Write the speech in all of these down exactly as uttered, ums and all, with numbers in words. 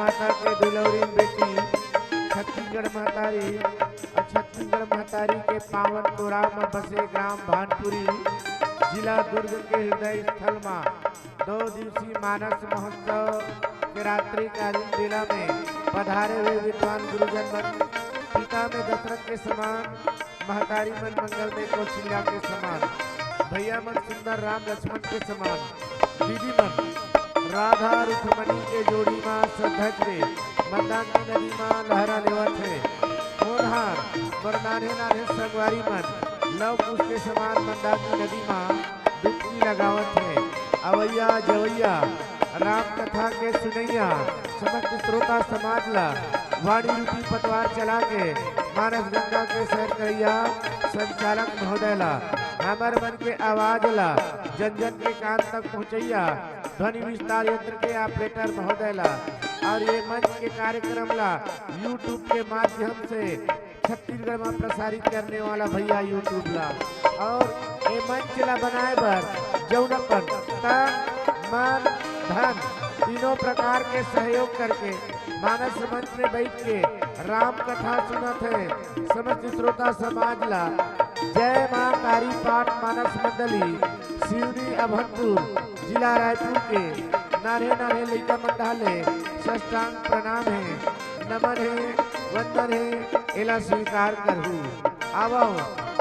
माता के दुलौरी बेटी छत्तीसगढ़ महतारी अउ छत्तीसगढ़ महतारी के पावन तोरा म बसे ग्राम भानपुरी, जिला दुर्ग के हृदय स्थल म दो दिवसीय मानस महोत्सव के रात्रिकालीन बेला में पधारे हुए विद्वान गुरुजन मन, पिता में दशरथ के समान, महतारी मन मंगल में कौशल्या के समान, भैया मन सुंदर राम लक्ष्मण के समान, दीदी मन राधा रुक्मणी के जोड़ी मा श्रद्धा के मंदाकिनी नदी मा लहरा लेवत हे। होनहार मोर नान्हे नान्हे संगवारी मन लव कुश के समान मंदाकिनी नदी मा डुबकी लगावत हे। अवैया जवैया राम कथा के सुनैया समस्त श्रोता समाज ला वाणी रूपी पतवार चला के मानस गंगा के सैर करैया संचालक महोदय ला, हमर मन के आवाज ला जन जन के कान तक पहुँचैया ध्वनि विस्तार यंत्र के ऑपरेटर महोदय ला, और ये मंच के कार्यक्रम ला YouTube के माध्यम से छत्तीसगढ़ में प्रसारित करने वाला भैया YouTube ला, और ये मंच ला बनाए बर जौन अपन तन, मन, धन तीनों प्रकार के सहयोग करके मानस मंच में बैठ के राम कथा सुनत हे, समस्त श्रोता समाज ला जय माँ कारी पाठ मानस मंडली सिवनी अभनपुर जिला रायपुर के नान्हे नान्हे लइका मन डहार ले साष्टांग प्रणाम हे, नमन हे, वंदन हे, एला स्वीकार करहू। आवव,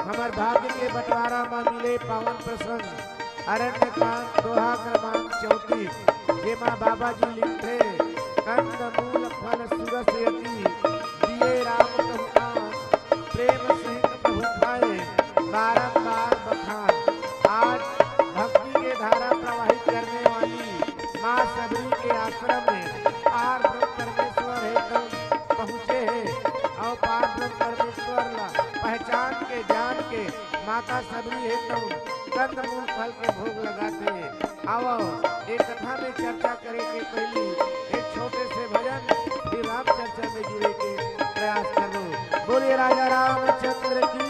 हमर भाग्य के बंटवारा म मिले पावन प्रसंग, अरण्य कांड दोहा क्रमांक चौंतीस, जेमा बाबा जी लिखथे, कंद मूल फल सुरस यति, दिए राम कहु नाम, प्रेम सहित प्रभु खाए, बारंबार बखान। आज भक्ति के धारा प्रवाहित करने वाली माँ सबरी के आश्रम में पार ब्रह्म परमेश्वर हे तउन पहुँचे हे और पार ब्रह्म परमेश्वर ला पहचान के, जान के माता सबरी हे तउन कंदमूल फल के भोग लगाथे। आवव, ए कथा में चर्चा करे के पहली एक छोटे से भजन, फिर राम चर्चा में जुड़े के प्रयास करबो। बोलिए राजा रामचंद्र की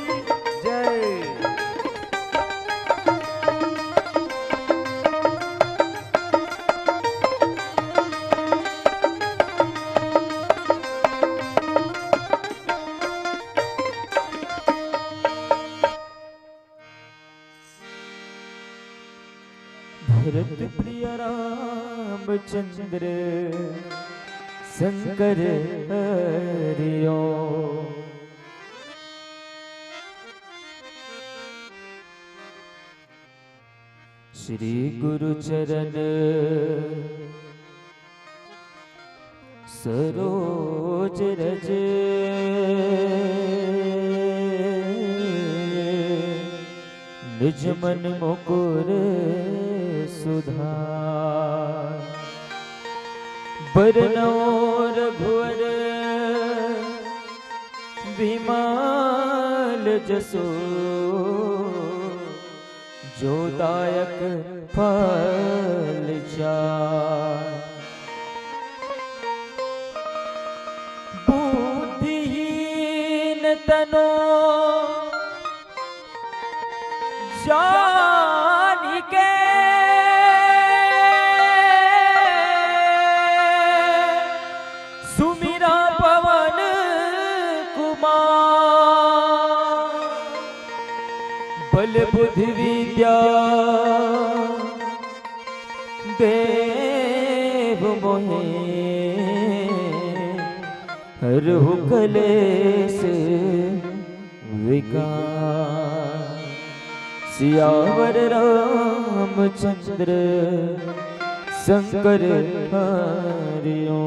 जय। भरत प्रिय रामचंद्र शंकर हरिओ। श्री गुरु चरण सरोज रज, निज मन मुकुर सुधार। बरनउँ रघुवर बिमल जसु, जो दायक फल चार। बुद्धिहीन तनु जानिके सुमिरा पवन कुमार। बल बुद्धि विद्या देव मोहे, हरहु कलेस विकार। सियावर रामचंद्र शंकर हरिओ।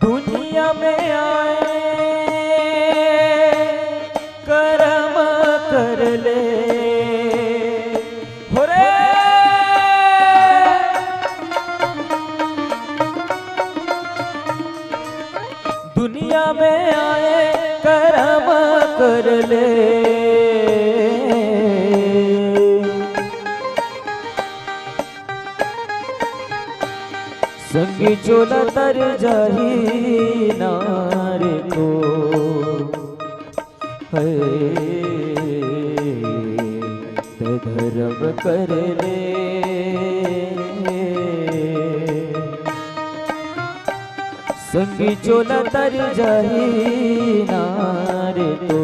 दुनिया में आए करम कर ले, हो रे। दुनिया में आए करम कर ले, संगी चोला तर जाही नार को। है, ते धर्म कर ले। संगी चोला तर जाही नार तो।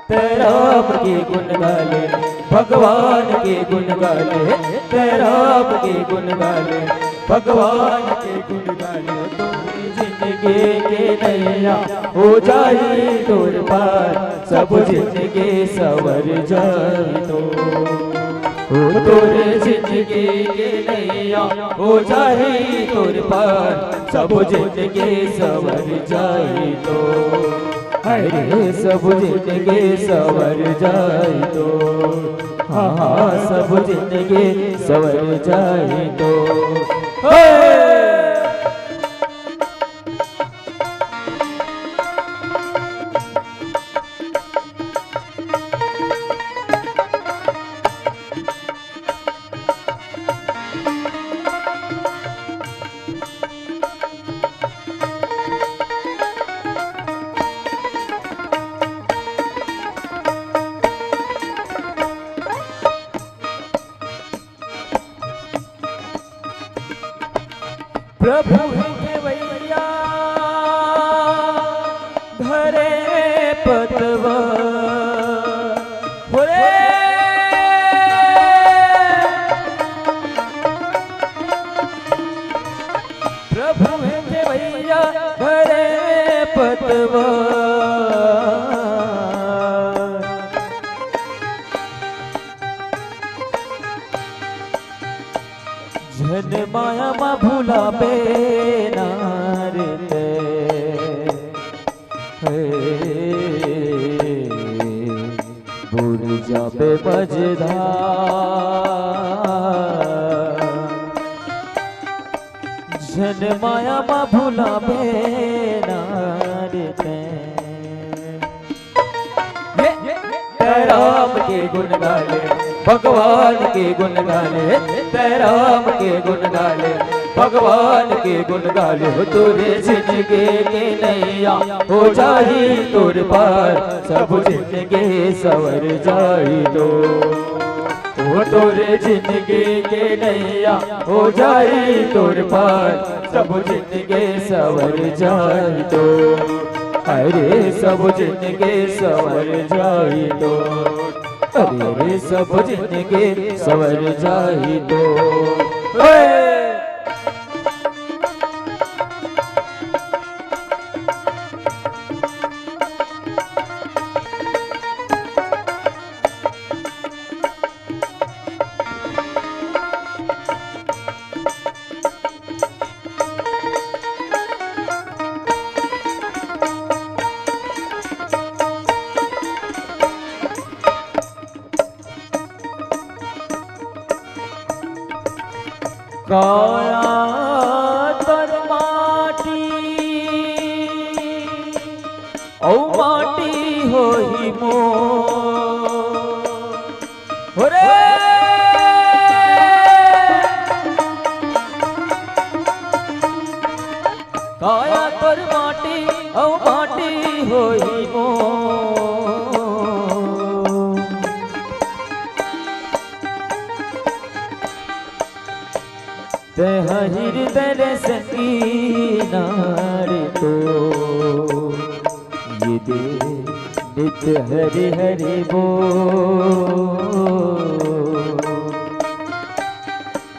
ते राम के गुण गाले, भगवान के गुण गाले, ते राम के गुण गाले, भगवान के गुण गाले। तोर जिंदगी के नैया हो जाही तोर पार, सब जिंदगी सवर जाही तो। ओ तोर जिंदगी के नैया हो जाही तोर पार, सब जिंदगी सवर जाही तो। अरे सब जिंदगी सवर जाही तो, हाँ, हाँ, सब जिंदगी सवर जाही तो। हे! प्रभु हे खेवैया धरे पतवा, हो रे। प्रभु हे खेवैया धरे पतवा। झन माया मा भुलाबे नार ते, हे, बुड़ जाबे मझधार। झन माया मा भुलाबे नार ते। ये, ये, ते राम के गुण गाले, भगवान के गुण गाले, ते राम के गुण गाले, भगवान के गुण गाले। हो तोरे जिंदगी के नैया हो जाही तोर पार, सब जिंदगी सवर जाही तो। ओ तोरे जिंदगी के नैया हो जाही तोर पार, सब जिंदगी सवर जाही तो। अरे सब जिंदगी सवर जाही तो। अरे सब जिंदगी सवर जाही तो। हे! काया तन माटी, अउ माटी होही मोर। हो रे। काया तोर माटी, अउ माटी होही मोर। तेंह हृदय ले संगी नार तो, ये दे नित हरि हरि बोल।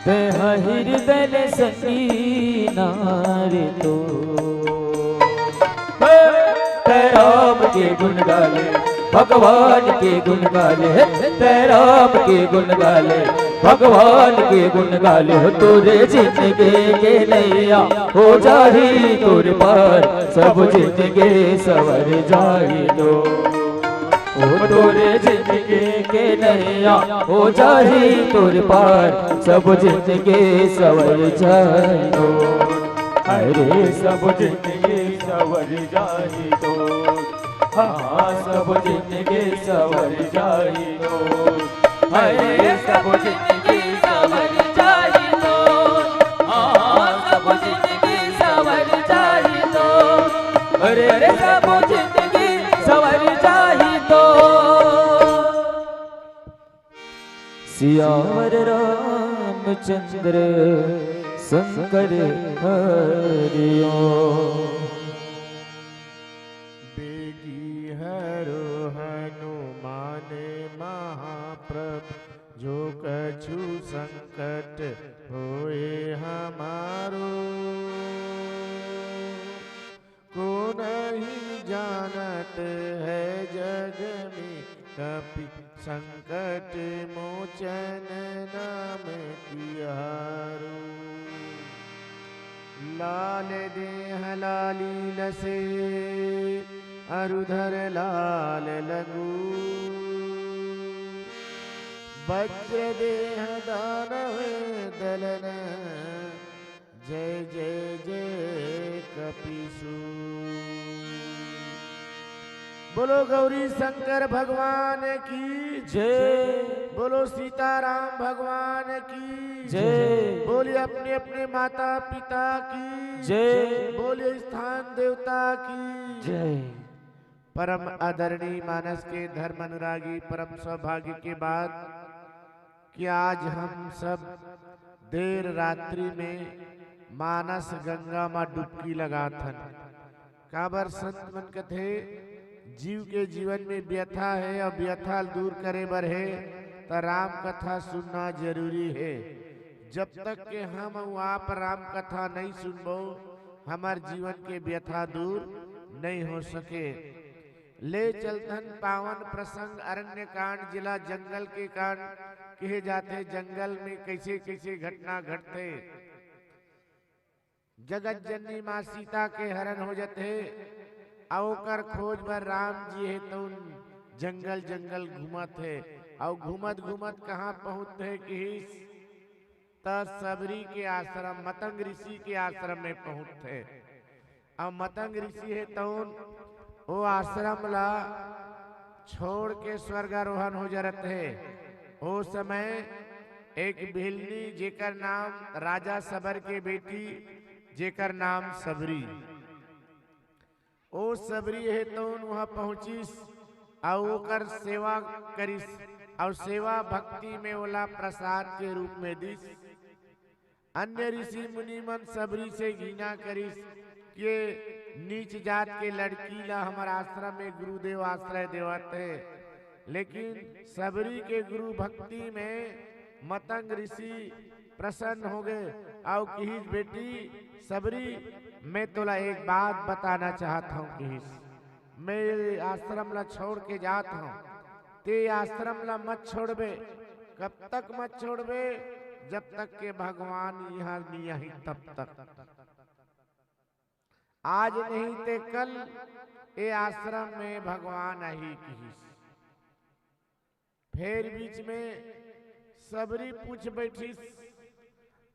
तेंह हृदय ले संगी नार तो। हे, ते राम के गुण गाले, भगवान के गुण गाले, ते राम के गुण गाले, भगवान के गुण गाले हो, तोरे जिंदगी के नैया हो जाही तोर पार, सब जिंदगी सवर जाही तो। ओ तोरे जिंदगी के नैया हो जाही तोर पार, सब जिंदगी सवर जाही तो। अरे सब जिंदगी सवर जाही तो। हाँ, सब जिंदगी सवर जाही तो। अरे सब जिंदगी सवर जाही तो। हाँ, सब जिंदगी सवर जाही तो। अरे, अरे, सब जिंदगी सवर जाही तो। सियावर रामचंद्र शंकर हरिओ। बेगी हरो हनुमान महाप्रभु, जो कछु संकट होए हमारो। को नहीं जानत है जग में, कपि संकट मोचन नाम तिहारो। लाल देह लाली लसे, अरुधर लाल लंगू। वज्र देह दानव दलन, जय जय जय कपिसू। बोलो गौरी शंकर भगवान की जय। बोलो सीताराम भगवान की जय। बोलिए अपने अपने माता पिता की जय। बोलिए स्थान देवता की जय। परम आदरणीय मानस के धर्म अनुरागी, परम सौभाग्य के बात कि आज हम सब देर रात्रि में मानस गंगा म डुबकी लगात हन। काबर संत मन कथे, जीव के जीवन में व्यथा हे अउ व्यथा ल दूर करे बर हे, त राम कथा सुनना जरूरी हे। जब तक के हम अउ आप राम कथा नहीं सुनबो, हमर जीवन के व्यथा दूर नहीं हो सके। ले चलथन पावन प्रसंग अरण्य कांड, जिला जंगल के कांड कहे जाथे। जंगल में कैसे कैसे घटना घटथे। जगत जननी माँ सीता के हरण हो जथे, अउ ओकर खोज बर राम जी हे तउन जंगल जंगल घूमत हे, अउ घूमत घूमत कहाँ पहुँचथे किहिस, त सबरी के आश्रम, मतंग ऋषि के आश्रम में पहुँचथे। अउ मतंग ऋषि हे तउन ओ आश्रम ला छोड़ के स्वर्गारोहण हो जरत हे। ओ समय एक भिलनी, जेकर नाम राजा सबर के बेटी, जेकर नाम सबरी, ओ सबरी हे तउन वहाँ पहुँचिस अउ ओकर सेवा करिस, अउ सेवा भक्ति में ओला प्रसाद के रूप में दिस। अन्य ऋषि मुनि मन सबरी से घृणा करिस कि नीच जात के लड़की ला हमर आश्रम में गुरुदेव आश्रय देवत हे, लेकिन सबरी के गुरु भक्ति में मतंग ऋषि प्रसन्न हो गए अउ किहिस, "बेटी सबरी, मैं तोला एक बात बताना चाहत हूँ," किहिस, "मैं ये आश्रम ला छोड़ के जात हूँ, ते आश्रम ला मत छोड़बे।" "कब तक मत छोड़बे?" "जब तक के भगवान यहाँ नहीं आही तब तक। आज नहीं ते कल ए आश्रम में भगवान आही," किहिस। फेर बीच में सबरी पूछ बैठिस,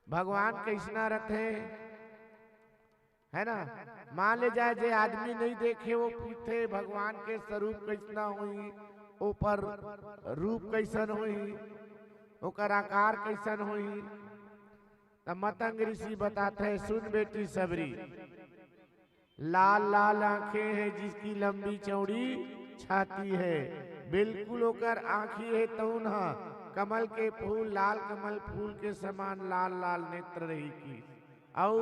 "भगवान कैसना रथे?" है ना? मान ले जाए, जे आदमी नहीं देखे, वो पूछथे, "भगवान के स्वरूप कैसना होही, ओपर रूप कैसन होही, ओकर आकार कैसन होही?" त मतंग ऋषि बताथे, "सुन बेटी सबरी, लाल लाल आंखें हैं जिसकी लंबी चौड़ी छाती है, बिल्कुल ओकर आंखी हे तउन ह कमल के फूल, लाल कमल फूल के समान लाल लाल नेत्र रही की, अउ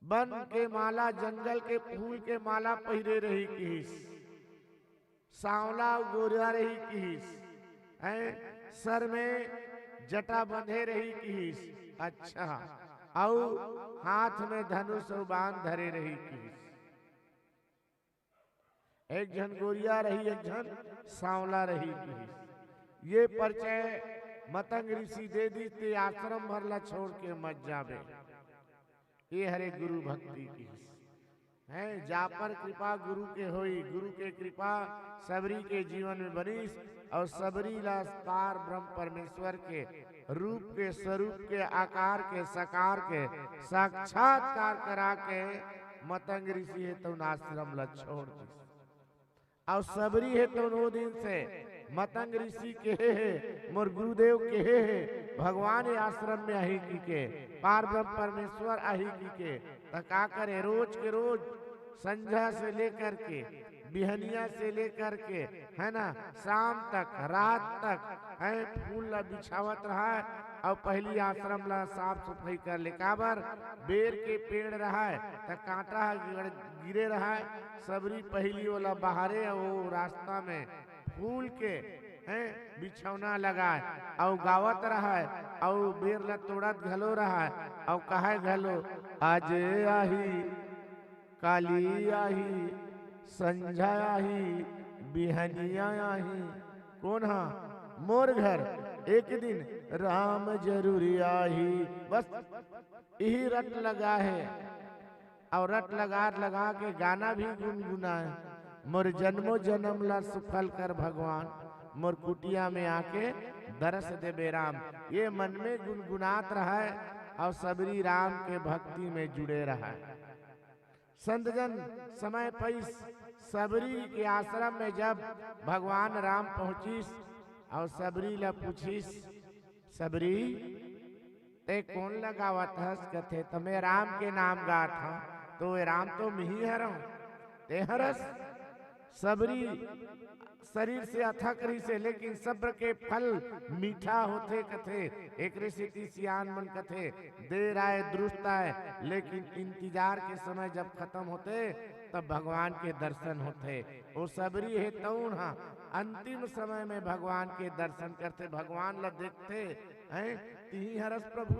बन के माला, जंगल के फूल के माला पहिरे रही किहिस, सांवला अउ गोरा रही किहिस, हैं, सर में जटा बंधे रही किहिस, अच्छा, अउ हाथ में धनुष अउ बाण धरे रही किहिस।" एक झन गोरिया रही, एक झन सांवला रही किहिस। ये परिचय मतंग ऋषि दे दिस, ते आश्रम भर ला छोड़ के मत जाबे। ये हरे गुरु भक्ति की है, जा पर कृपा गुरु के होई। गुरु के कृपा सबरी के जीवन में बनिस, अउ सबरी ला पार ब्रह्म परमेश्वर के रूप के, स्वरूप के, आकार के, साकार के साक्षात्कार करा के मतंग ऋषि हे तउन आश्रम ला छोड़ दिस। अउ सबरी हे तउन ओ दिन से मतंग ऋषि केहे हे, मोर गुरुदेव केहे हे, भगवान ये आश्रम में आही की के, पार ब्रह्म परमेश्वर आही की के, त का करे, रोज के रोज संझा से लेकर के, बिहनिया से लेकर के, है ना, शाम तक, रात तक, है, फूल ला बिछावत रहय। अउ पहली आश्रम ला साफ सफाई कर ले, काबर, बेर के पेड़ रहय, त कांटा ह गिरे रहय, सबरी पहली ओला बहारे, अउ रास्ता में फूल के, हैं, बिछौना लगाय, अउ गावत रहय, अउ बेर ला तोड़त घलो रहय, अउ कहय घलो, आज आही, काली आही, संझा आही, बिहनिया आही। कोन हा? मोर घर एक दिन राम जरूरी आही। बस इही रट लगा हे। अउ रट लगा लगा के गाना भी गुनगुनाए, मोर जन्मो जन्म ला सुफल कर भगवान, मोर कुटिया में आके दरस देबे राम। ये मन में गुनगुनात रहय अउ सबरी राम के भक्ति में जुड़े रहय। संत जन समय पइस, सबरी के आश्रम में जब भगवान राम पहुंचिस अउ सबरी ला पूछिस, सबरी, ते कोन ला गावत हस? कथे, त मैं राम के नाम गात हंव। तो ए राम तो मिही हरंव, ते हरस? सबरी शरीर से अथक रहिसे, लेकिन सब्र के फल मीठा होथे कथे। एकरे सेती सियान मन कथे, देर आए दुरुस्त आए, लेकिन इंतजार के समय जब खत्म होथे, तब भगवान के दर्शन होथे। ओ सबरी हे तउन ह अंतिम समय में भगवान के दर्शन करथे, भगवान ला देखथे। हैं, तिही हरस प्रभु।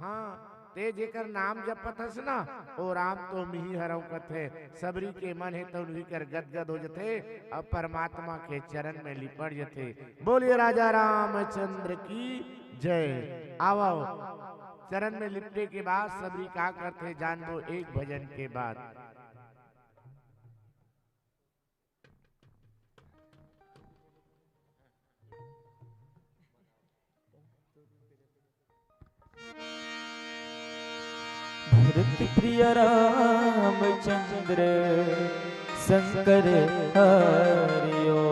हाँ, ते जेकर नाम जपत हस ना, ओ राम तो मिही हरंव कथे। सबरी के मन हे तउन उही कर गदगद हो जथे अउ परमात्मा के चरण में लिपट जथे। बोलिए राजा रामचंद्र की जय। आवव, चरण में लिपटे के बाद सबरी का करथे, जानबो एक भजन के बाद। भरत प्रिय रामचंद्र शंकर हरिओ।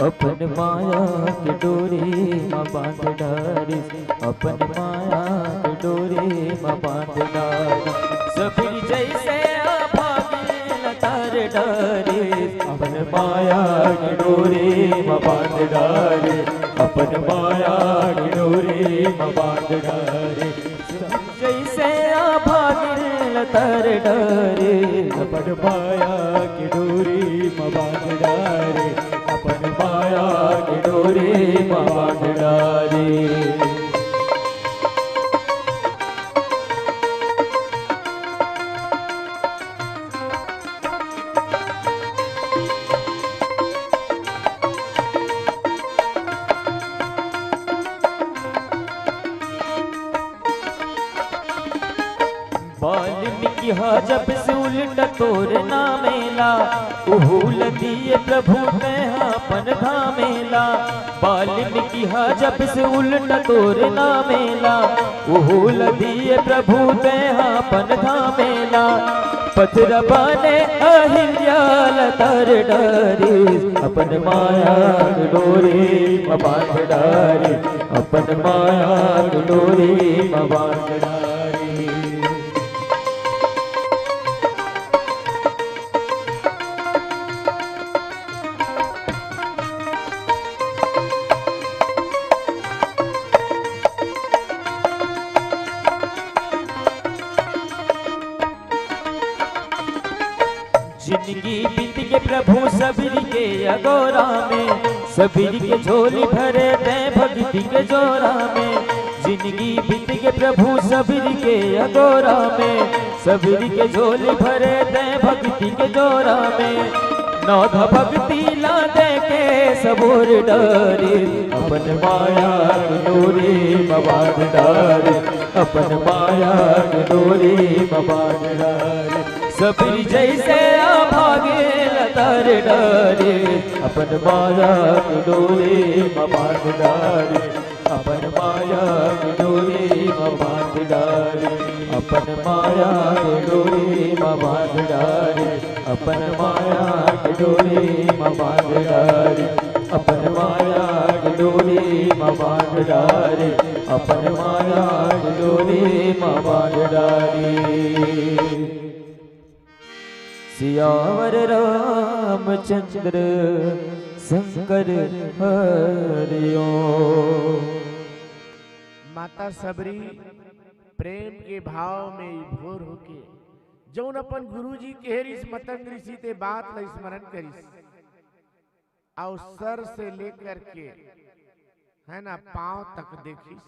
अपन माया के डोरी म बांध डारिस, अपन माया के डोरी म बांध डारिस। सबरी जइसे अभागिन ल तार डारिस, अपन माया के डोरी म बांध डारिस, अपन माया के डोरी म बांध डारिस। जइसे अभागिन ल तार डारिस, अपन माया के डोरी म बांध डारिस, अपन माया के डोरी म बांध डारिस। वाल्मीकि हा जब से उल्टा तोर नामे ला, उहू ल दिए प्रभु तैं हा अपन धामे ला। वाल्मीकि हा जब से उल्टा तोर नामे ला, उहू ल दिए प्रभु तैं हा अपन धामे पथरा बने अहिल्या ल तर डारिस, अपन माया के डोरी म बांध डारिस, अपन माया के डोरी म बांध डारिस। जिनगी बीत गे प्रभु सबरी के अगोरा में, सबरी के झोली भरे तैं भक्ति के जोरा में। जिनगी बीत गे प्रभु सबरी के अगोरा में, सबरी के झोली भरे तैं भक्ति के जोरा में। नवधा भक्ति ला देके सबोर डारे, अपन माया के डोरी म बांध डारे, अपन माया के डोरी म बांध डारे। सबरी जैसे अभागे ल तर डारे, अपन माया के डोरी म बांध डारे, अपन माया के डोरी म बांध डारे, अपन माया के डोरी म बांध डारे, अपन माया के डोरी म बांध डारे, अपन माया के डोरी म बांध डारे, अपन माया के डोरी म बांध डारे। सियावर रामचंद्र शंकर हरिओ। माता सबरी प्रेम के भाव में विभोर होके जौन अपन गुरुजी के रिस मतंग ऋषि ते बात ला स्मरण करिस, अउ सर से लेकर के, है ना, पांव तक देखिस।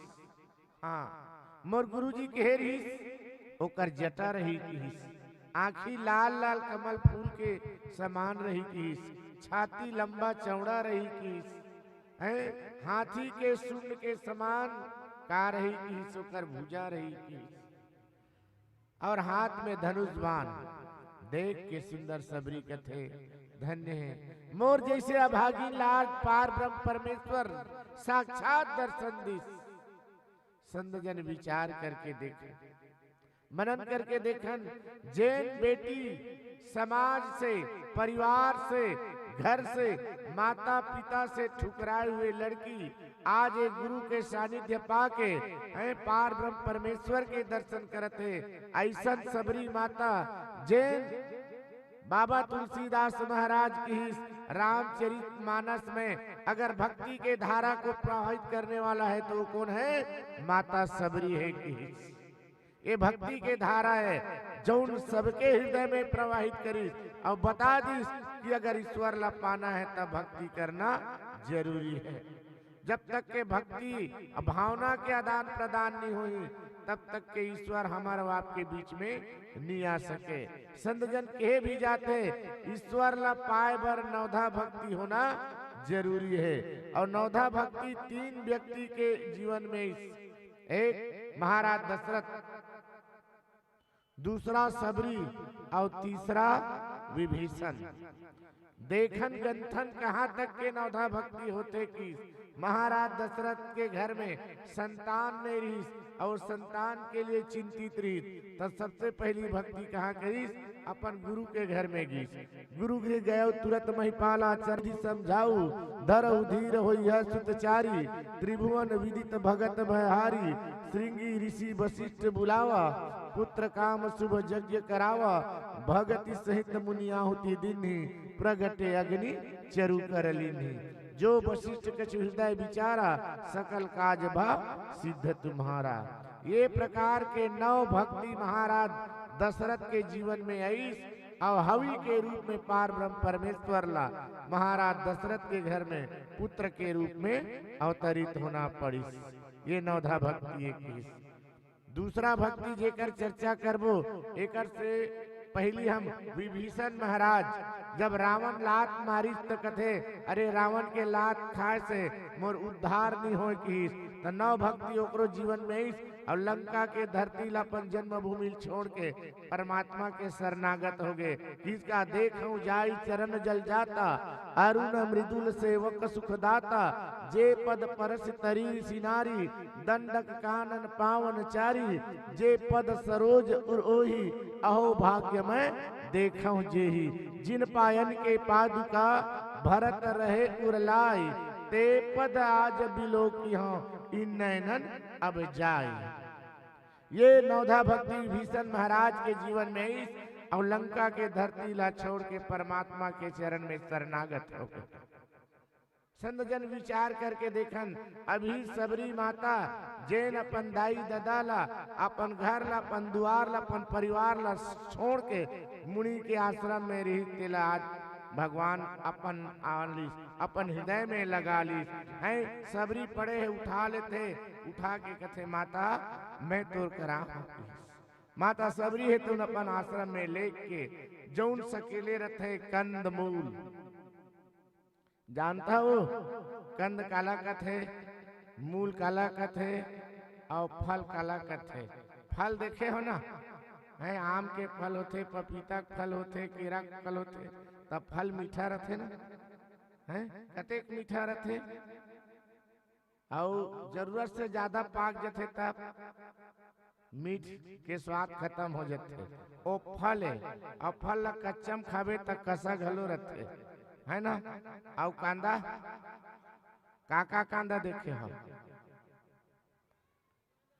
हाँ, मोर गुरुजी के रिस, ओकर जटा रही किहिस, आँखी लाल लाल कमल फूल के समान रही किहिस, छाती लंबा चौड़ा रही किहिस, हैं, हाथी के सूंड के समान का रही किहिस, ओकर भुजा रही किहिस, और हाथ में धनुष बाण। देख के सुंदर सबरी कथे, धन्य हे मोर जैसे अभागिन ला पार ब्रह्म परमेश्वर साक्षात दर्शन दिस। संत जन विचार करके देखे, मनन करके देखन, जेन बेटी समाज से, परिवार से, घर से, माता पिता से ठुकराए हुए लड़की आज एक गुरु के सानिध्य पाके हैं पार ब्रह्म परमेश्वर के दर्शन करत हे। ऐसन सबरी माता जेन बाबा तुलसीदास महाराज किहिस, रामचरित मानस में अगर भक्ति के धारा को प्रवाहित करने वाला है तो वो कौन है? माता सबरी है किहिस। ये भक्ति के धारा है जौन सबके हृदय में प्रवाहित करिस और बता दिस कि अगर ईश्वर ला पाना है तब भक्ति करना जरूरी है। जब तक के भक्ति अउ भावना के आदान प्रदान नहीं होही, तब तक के ईश्वर हमर अउ आपके बीच में नहीं आ सके। संत जन कहे भी जाथे, ईश्वर ला पाए बर नवधा भक्ति होना जरूरी है। और नवधा भक्ति तीन व्यक्ति के जीवन में, एक महाराज दशरथ, दूसरा सबरी और तीसरा विभीषण। देखन गंथन कहाँ तक के नवधा भक्ति होथे कि महाराज दशरथ के घर में संतान नहीं रहिस और संतान के लिए चिंतित रहिस, तो सबसे पहली भक्ति कहाँ करिस? अपन गुरु के घर में गिस। गुरु गृह गयो तुरत महिपाला, चरधि समझाऊ, धरहु धीर होइह सुतचारी। त्रिभुवन विदित भगत भयहारी, श्रृंगी ऋषि वशिष्ठ बुलावा। पुत्र काम शुभ यज्ञ करावा, भगति सहित मुनि आहुति दीन्ही। प्रगटे अग्नि चरु कर लीन्ही। जो वशिष्ठ कछु हृदय विचारा, सकल काज भा सिद्ध तुम्हारा। ये प्रकार के नौ भक्ति महाराज दशरथ के जीवन में आइस। अउ हवि के रूप में पार ब्रह्म परमेश्वर ला महाराज दशरथ के घर में पुत्र के रूप में अवतरित होना पड़िस। ये नवधा भक्ति एक किहिस। दूसरा भक्ति जेकर चर्चा करबो, एकर से पहली हम विभीषण महाराज जब रावण लात मारिस त कथे, "अरे रावण के लात खाए से मोर उद्धार नहीं होए," किहिस। त नौ भक्ति ओकरो जीवन में आइस। अउ लंका के धरती ला अपन जन्मभूमि ल छोड़ के परमात्मा के शरणागत हो गे। किसका देखहूँ जाई चरण जल जाता, अरुण मृदुल सेवक सुखदाता। जे पद परस तरी सिनारी, दंडक कानन पावन चारी। जे पद सरोज उर ओही, अहो भाग्य मैं देखहूँ जेही। जिन पायन के पादुका, भरत रहे उर लाय। ते पद आज बिलोकिहौं, इन नैनन अब जाय। ये नवधा भक्ति विभीषण महाराज के जीवन में इस अउ लंका के धरती ला छोड़ के परमात्मा के चरण में शरणागत हो गे। संत जन विचार करके देखन, अभी सबरी माता जेन अपन दाई ददा ला, अपन घर ला, अपन दुआर ला, अपन परिवार ला छोड़ के मुनि के आश्रम में रही, तेला आज भगवान अपन आन लिस, अपन हृदय में लगा लिस। हैं, सबरी पड़े हे, उठा लेथे, उठा के कथे, "माता, मैं तोर करा हूँ।" माता सबरी हे, तुन अपन आश्रम में लेके जौन सकेले रथे कंद मूल, जानता हो, कंद काला कथे, मूल काला कथे, अउ फल काला कथे? फल देखे हो ना, हैं, आम के फल होथे, पपीता के फल होथे, केरा के फल होथे, तब फल मीठा रथे ना, हैं, कतेक मीठा रथे। अउ जरूरत से ज्यादा पाक जथे, तब मीठ के स्वाद खत्म हो जथे। ओ फल हे, अउ फल ला कच्चा म खाबे त कसा घलो रथे, है ना? अउ कांदा, का का कांदा देखे हो?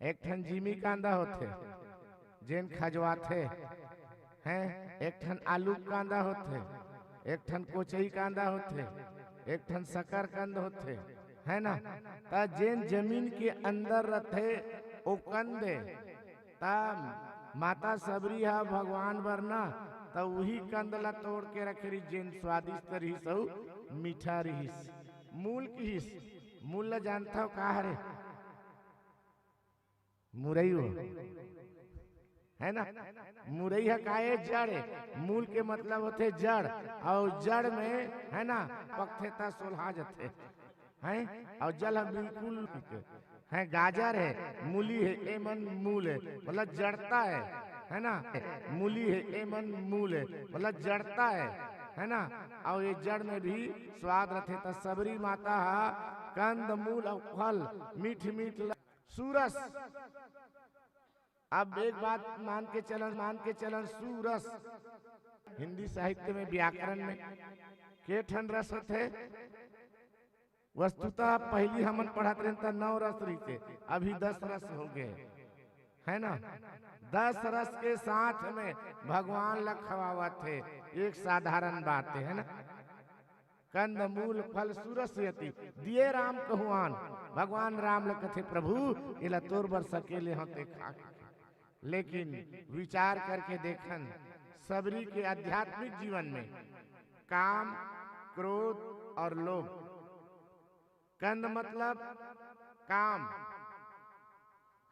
एक ठन जिमी कांदा होथे, जेन खजवाथे, हैं? एक ठन आलू कांदा होथे, एक ठन कोचई कांदा होथे, एक ठन शक्कर कंद होथे, है ना? त जेन जमीन के अंदर रथे, ओ कंद ए। त माता सबरी ह भगवान बर ना, त उही कंद ला तोड़ के रखे रिहिस, जेन स्वादिष्ट रिहिस अउ मीठा रिहिस। मूल किहिस, मूल ला जानथव का हरे? मुरई हो, है ना? मुरई ह का ए? जड़ ए। मूल के मतलब होथे जड़, अउ जड़ में, है ना, पकथे त सोलहा जथे, हैं? अउ जल ह बिल्कुल, हैं, गाजर हे, मूली हे, एमन मूल हे, मतलब जड़ता हे, है ना? मूली हे, एमन मूल हे, मतलब जड़ता हे, है ना? अउ ये जड़ में भी स्वाद रथे। त सबरी माता ह कंद मूल अउ फल मीठ मीठ ल-, सुरस। अब एक बात मान के चलन, मान के चलन, सुरस हिंदी साहित्य में, व्याकरण में के ठन रस होथे? वस्तुतः पहिली हमन पढ़त रहेन त नौ रस रहिथे, अभी दस रस हो गे, है ना? दस रस के साथ में भगवान ला खवावत हे, एक साधारण बात हे, है ना? कंद मूल फल सुरस यति, दिए राम कहु आन। भगवान राम ल कथे, "प्रभु, एला तोर बर सकेले हंव, ते खा के।" लेकिन विचार करके देखन, सबरी के आध्यात्मिक जीवन में काम, क्रोध और लोभ। कंद मतलब काम,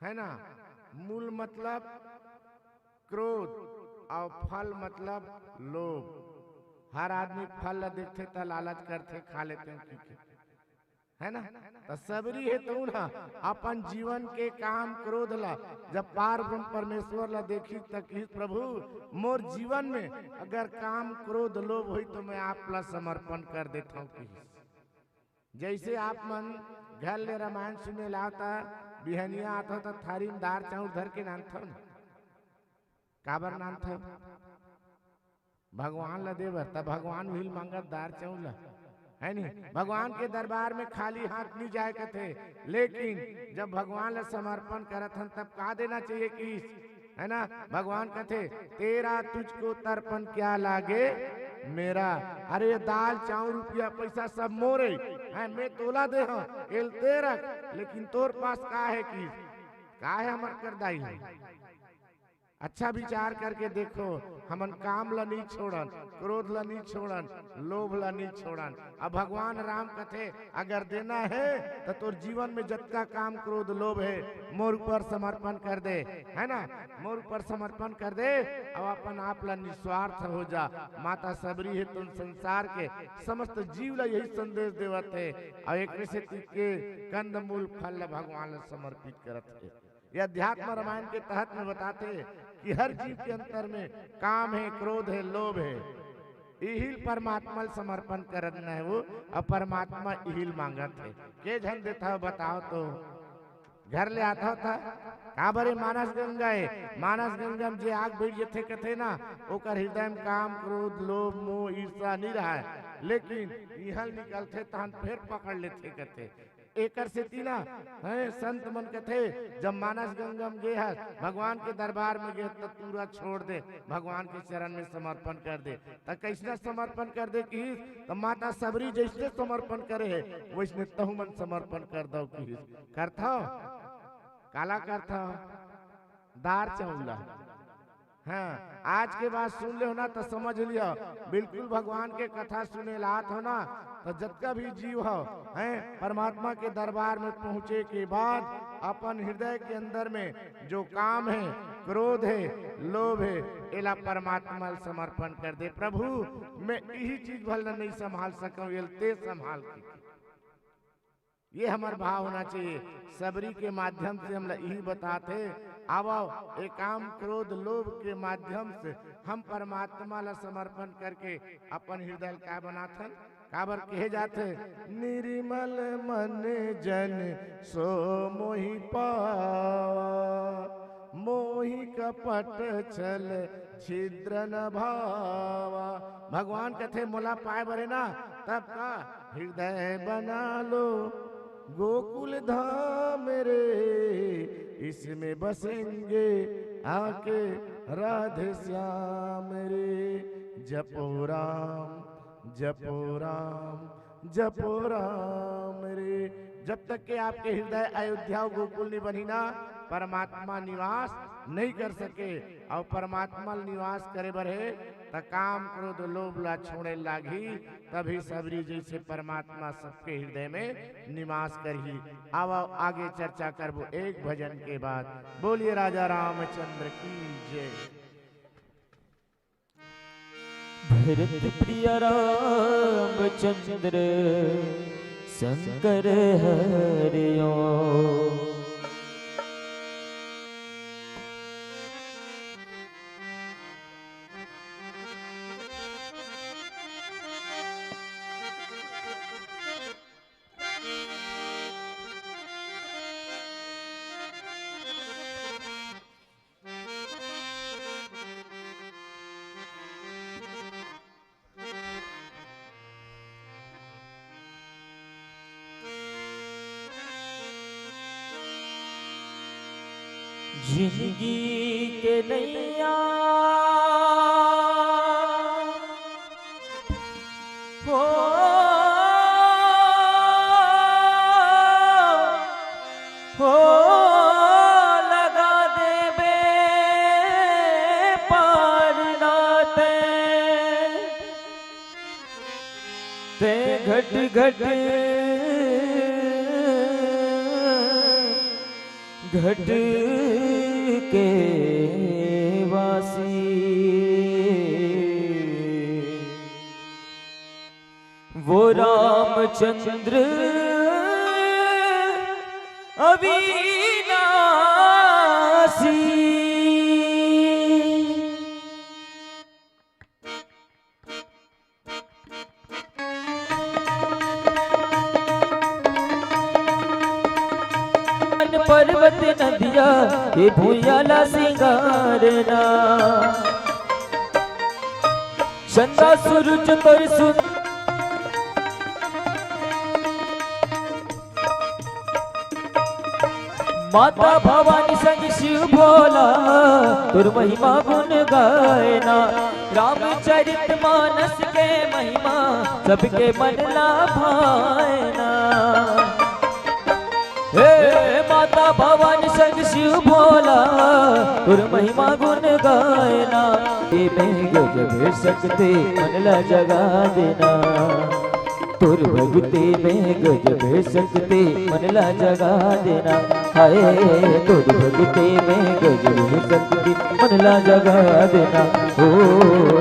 है ना? मूल मतलब क्रोध, और फल मतलब लोभ। हर आदमी फल ला देखथे त लालच करथे, खा लेते हैं, ठीक है, है ना? त सबरी हे तउन ह अपन जीवन के काम क्रोध ला जब पार ब्रह्म परमेश्वर ला देखिस त किहिस, "प्रभु, मोर जीवन में अगर काम क्रोध लोभ होही त मैं आप ला समर्पण कर देथंव," किहिस। जइसे आप मन घर ले रामायण सुने ला आवता, बिहनिया आथव त थारी म दार चाउर धर के नानथव न। काबर नानथव? भगवान ला देबर, त भगवान उही ल मांगत दार चाउर ला, है नी? भगवान के दरबार में खाली हाथ नी जाए कथे, लेकिन जब भगवान ला समर्पण करत हन तब का देना चाहिए किहिस? है ना? भगवान कथे, "तेरा तुझको तर्पण क्या लागे मेरा।" अरे, ये दाल, चाउर, रुपया, पैसा सब मोरे, हैं, मैं तोला दे हंव, एल ते रख, लेकिन तोर पास का हे किहिस? का हे हमर करदाई? अच्छा विचार करके देखो, हमन काम ला नी छोड़न, क्रोध ला नी छोड़न, लोभ ला नी छोड़न। अब भगवान राम कथे, अगर देना हे त तोर जीवन में जतका काम, क्रोध, लोभ हे, मोर ऊपर समर्पण कर दे, है ना? मोर ऊपर समर्पण कर दे, अउ अपन आप ला निस्वार्थ हो जा। माता सबरी हे तउन संसार के समस्त जीव ला यही संदेश देवत हे, अउ एकरे सेती के कंदमूल फल ला भगवान ला समर्पित करत हे। ये अध्यात्म रामायण के तहत में बताथे कि हर जीव के अंतर में काम हे, क्रोध हे, लोभ हे, इही ल परमात्मा ल समर्पण करना हे वो, अउ परमात्मा इही ल मांगत हे। के झन देथव बताव तो? घर ले आथव त काबर ए मानस गंगा हे, मानस गंगा में जे आग बइठ जथे कथे ना, ओकर हृदय में काम, क्रोध, लोभ, मोह, ईर्ष्या नइ रहय, लेकिन इहां ले निकलथे तहन फेर पकड़ लेथे कथे। एकर सेती ना, हैं, संत मन कथे, जब मानस गंगा में गे हस, भगवान के दरबार में गे हस, त पूरा छोड़ दे, भगवान के चरण में समर्पण कर दे। त कइसना समर्पण कर दे किहिस? त माता सबरी जइसने समर्पण करे हे, वइसने तहू मन समर्पण कर दव किहिस। करथव? काला करथव? दार चाउर ला। हाँ, आज के बात सुन लेव ना, त समझ लियो, बिल्कुल भगवान के कथा सुने ल आत हो ना, त जतका भी जीव हो, हैं, परमात्मा के दरबार में पहुंचे के बाद अपन हृदय के अंदर में जो काम हे, क्रोध हे, लोभ हे, एला परमात्मा ल समर्पण कर दे। "प्रभु, मैं इही चीज भर ल नइ संभाल सकंव, एल ते संभाल के।" ये हमर भाव होना चाहिए। सबरी के माध्यम से हमला इही बतात हे, आवव, ए काम, क्रोध, लोभ के माध्यम से हम परमात्मा ला समर्पण करके अपन हृदय ल काय बनाथन? काबर कहे जाथे, "निर्मल मन जन सो मोहि पावा, मोहि कपट छल छिद्र न भावा।" भगवान कथे, "मोला पाए बर हे ना, तब का हृदय बना लो गोकुल धाम रे, इसमें बसेंगे आके राधे श्याम रे।" जपो राम, जपो राम, जपो राम रे। जब तक के आपके हृदय अयोध्या अउ गोकुल नइ बनही ना, परमात्मा निवास नइ कर सके। अउ परमात्मा ल निवास करे बर हे, त काम, क्रोध, लोभ ला छोड़े लागही, तभी सबरी जइसे परमात्मा सबके हृदय में निवास करही। आवव, आगे चर्चा करबो एक भजन के बाद। बोलिए राजा रामचंद्र की जय। भरत प्रिय रामचंद्र शंकर हरिओ। जिंदगी के नैया हो, हो लगा देबे पार ना तैं। तैं घट घट घट के वासी, वो रामचंद्र अविनाशी। पर्वत नदिया के भुइयां ला सिंगारना, चंदा सूरज तोर सुन माता भवानी संग शिव भोला, तोर महिमा गुण गायना। रामचरित मानस के महिमा, सबके मन ला भायना। हे माता भवानी संग शिव भोला, तोर महिमा गुण गायना। ए में गजब शक्ति मन ला जगा देना। तोर भगती में गजब शक्ति मन ला जगा देना। हाय, तोर भगती में गजब है शक्ति, मन ला जगा देना। ओ,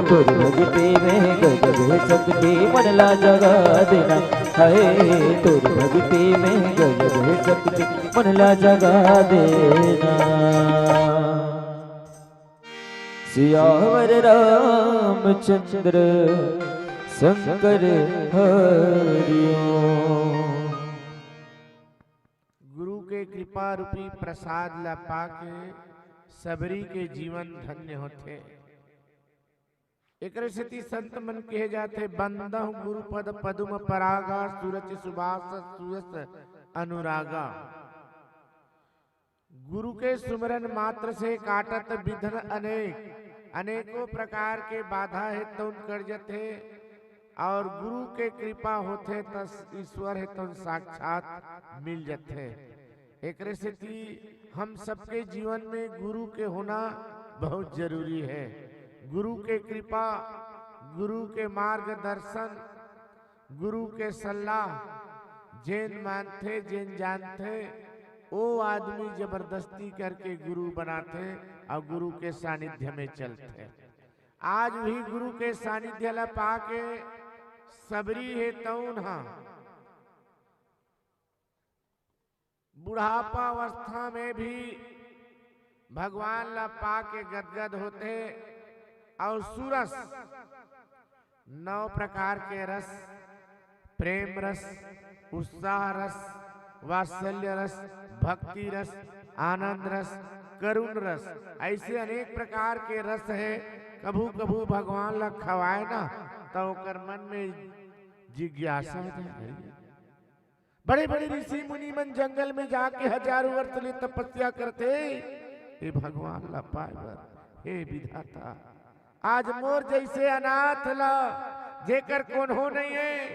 तोर भगती में गजब है शक्ति, मन ला जगा देना। हाय, तोर भगती में गजब है शक्ति, मन ला जगा देना। सियावर रामचंद्र शंकर हरिओम। गुरु के कृपा रूपी प्रसाद ला पाके सबरी के जीवन धन्य होथे। एकरे सेती संत मन कहे जाथे, "बंदहु गुरु पद पद्म परागा, सुरचि सुबास सुयस अनुरागा।" गुरु के सुमरन मात्र से काटत बिधन अनेक, अनेकों प्रकार के बाधा हे तउन कट जथे, और गुरु के कृपा होथे त ईश्वर हे तउन साक्षात मिल जथे। एकरे सेती हम सबके जीवन में गुरु के होना बहुत जरूरी है। गुरु के कृपा, गुरु के मार्गदर्शन, गुरु के सलाह जेन मानथे, जेन जानथे, ओ आदमी जबरदस्ती करके गुरु बनाथे और गुरु के सानिध्य में चलथे। आज भी गुरु के सानिध्य ला पाके सबरी हे तउन ह बुढ़ापा अवस्था में भी भगवान ला पाके गदगद होथे। और सुरस, नौ प्रकार के रस, प्रेम रस, उत्साह रस, वात्सल्य रस, भक्ति रस, आनंद रस, करुण रस, ऐसे अनेक प्रकार के रस है। कभू कभू भगवान ला खवाए ना, त ओकर मन में जिज्ञासा जागे। बड़े बड़े ऋषि मुनि मन जंगल में जाके हजारों वर्ष ले तपस्या करथे, हे भगवान ला पाए बर। हे विधाता, आज मोर जैसे अनाथ ला, जेकर कोनो नहीं है,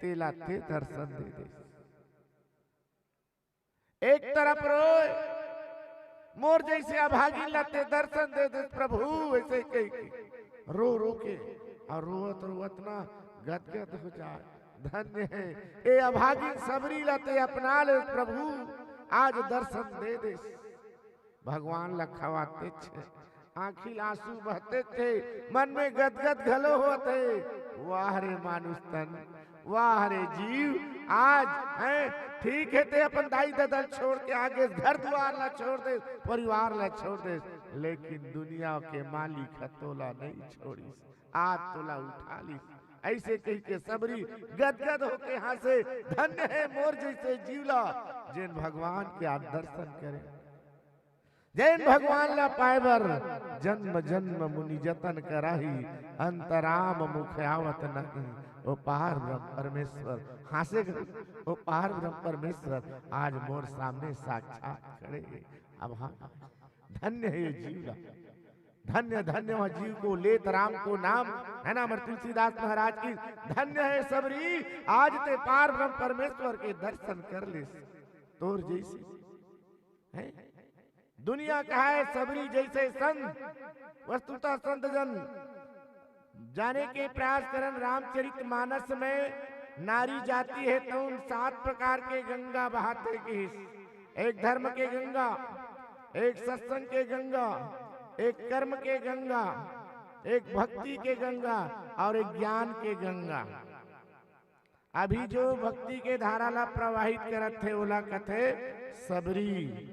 तेला ते दर्शन दे दे। एक तरफ रोए, मोर जैसे अभागिन ला ते दर्शन दे दे प्रभु, ऐसे कह के रो रो के, और रोवत रोवत ना गदगद हो जाए। धन्य है ए अभागिन सबरी ला ते अपना ले प्रभु, आज दर्शन दे दे। भगवान ला खवाते छे, आँखी ले आंसू बहते थे, मन में गदगद घलो होते। वाह रे मानुष तन, वाह रे जीव, आज है ठीक है, ते अपन दाई ददा छोड़ के आगे, घर द्वार ला छोड़ दे, परिवार ला छोड़ दे, लेकिन दुनिया के मालिक ह तोला नहीं छोड़िस, आज तोला उठा लिस। ऐसे कह के सबरी गदगद होके हंसे, धन्य है मोर जैसे जीव ला, जेन भगवान के आज दर्शन करे। जेन भगवान ला पाए बर जन्म जन्म मुनि जतन कराही, अंतराम मुख आवत नहीं, ओ पार ब्रह्म परमेश्वर। हंसे घलो, ओ पार ब्रह्म परमेश्वर आज मोर सामने साक्षात खड़े हे। अब हाँ, धन्य है ये जीव ला, धन्य धन्य वह जीव को लेत राम को नाम, है ना, हमर तुलसीदास महाराज की। धन्य है सबरी, आज ते पार ब्रह्म परमेश्वर के दर्शन कर लेस। तोर जैसे है दुनिया कहाए सबरी जैसे संत, वस्तुतः संत जन जाने के प्रयास करन। रामचरित मानस में नारी जाति हे तउन सात प्रकार के गंगा बहाथे किहिस। एक धर्म के गंगा, एक सत्संग के गंगा, एक कर्म के गंगा, एक भक्ति के गंगा और एक ज्ञान के गंगा। अभी जो भक्ति के धारा ला प्रवाहित करत हे, ओला कथे सबरी।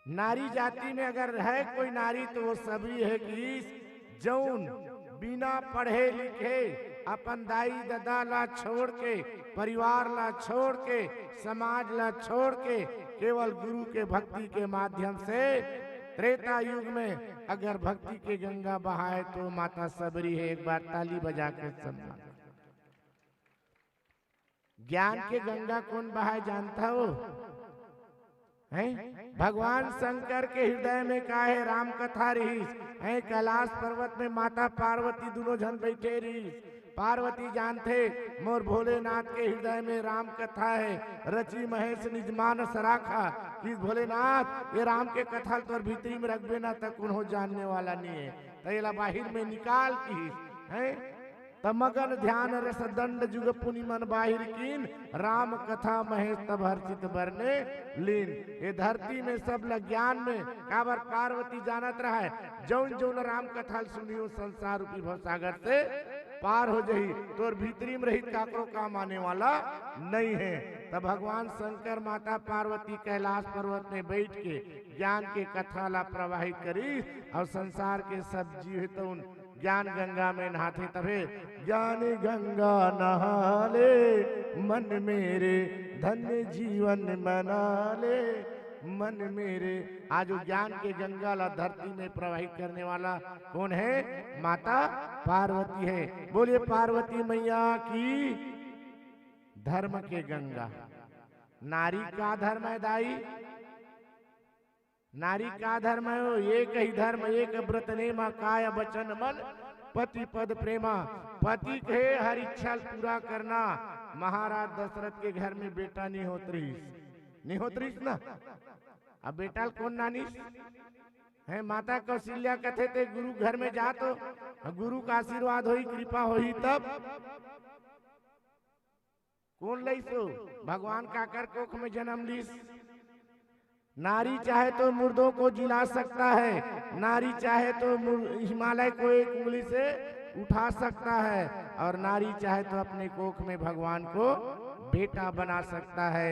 नारी जाति में अगर है कोई नारी, तो वो सबरी है कि जौन बिना पढ़े लिखे, अपन दाई ददा ला छोड़ के, परिवार ला छोड़ के, समाज ला छोड़ के, केवल गुरु के भक्ति के माध्यम से त्रेता युग में अगर भक्ति के गंगा बहाए, तो माता सबरी है। एक बार ताली बजा के सम्मान। ज्ञान के गंगा कोन बहाए जानता हो? हैं? भगवान शंकर के हृदय में का है? राम कथा रहिस। हैं? कैलाश पर्वत में माता पार्वती दुनों झन बैठे रहिस। पार्वती जानथे, मोर भोलेनाथ के हृदय में राम कथा है। रचि महेश निज मानस राखा, कि भोलेनाथ, ये राम के कथा ल तोर भीतरी में रखबे ना, त कोनो जानने वाला नहीं है, त एला बाहिर में निकाल किहिस। हैं? त मगन ध्यान रस दंड जुग पुनि मन बाहिर कीन, राम कथा महेश तब हर्षित बरने लीन। ये धरती में सब ल ज्ञान में, काबर पार्वती जानत रहय, जौन जौन राम कथा ल सुनही संसार रूपी भवसागर से पार हो जही, तोर भीतरी में रहित काकरो काम आने वाला नहीं है। तब भगवान शंकर माता पार्वती कैलाश पर्वत में बैठ के ज्ञान के कथा ला प्रवाहित करिस और संसार के सब जीव हे तउन ज्ञान गंगा में नहाथे। तभे ज्ञान गंगा नहा ले मन मेरे, धन्य जीवन मना ले मन मेरे। आज वो ज्ञान के गंगा ला धरती में प्रवाहित करने वाला कौन है? माता पार्वती है। बोलिए पार्वती मैया की। धर्म के गंगा। नारी का धर्म है दाई? नारी का धर्म है? वो एक ही धर्म, एक व्रत नेमा, काय वचन मन पति पद प्रेमा। पति के हर इच्छा ल पूरा करना। महाराज दशरथ के घर में बेटा नहीं होत रहिस, नहीं होत रहिस ना। अब बेटा ल कौन नानिस? है माता कौशल्या कथे ते गुरु घर में जा तो गुरु का आशीर्वाद होही, कृपा होही तब। कौन लइस ओ? भगवान काकर कोख में जन्म लीस। नारी चाहे तो मुर्दों को जिला सकता है, नारी चाहे तो मुर-, हिमालय को एक उंगली से उठा सकता है, और नारी चाहे तो अपने कोख में भगवान को बेटा बना सकता है,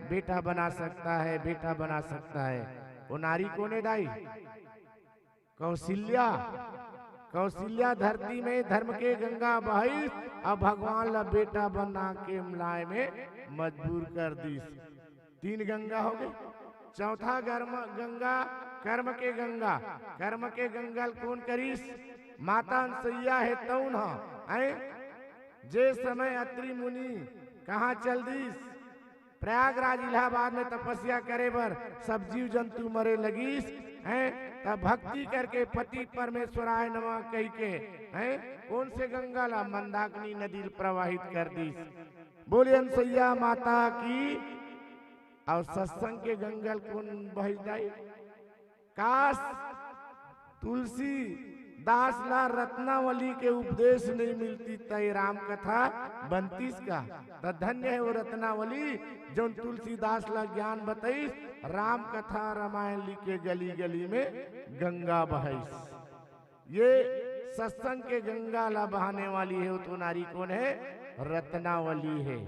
बेटा बना सकता है, बेटा बना सकता है। वो नारी कौन है दाई? कौशल्या। कौशल्या धरती में धर्म के गंगा बहाइस, अब भगवान ला बेटा बना के लाय में मजबूर कर दीस। तीन गंगा हो गए। चौथा गर्म गंगा, कर्म के गंगा। कर्म के गंगा ल कौन करिस? माता अनसुईया हे तउन ह, हैं? जे समय अत्रि मुनि कहाँ चल दीस? प्रयागराज इलाहाबाद में तपस्या करे बर सब जीव जंतु मरे लगिस, हैं? तब भक्ति करके पति परमेश्वराय नमः कहि के, हैं? कौन से गंगा ला? मंदाकिनी नदी ल प्रवाहित कर दीस। बोले अनसुईया माता की। और सत्संग के गंगा ल कौन बहिस दाई? काश तुलसी दास ला रत्नावली के उपदेश नहीं मिलती त ये राम कथा बनतीस का? त धन्य है वो रत्नावली जौन तुलसीदास ला ज्ञान बतईस। राम कथा रामायण लिखे गली गली में गंगा बहाइस। ये सत्संग के गंगा ला बहाने वाली है वो तो नारी कौन है? रत्नावली है।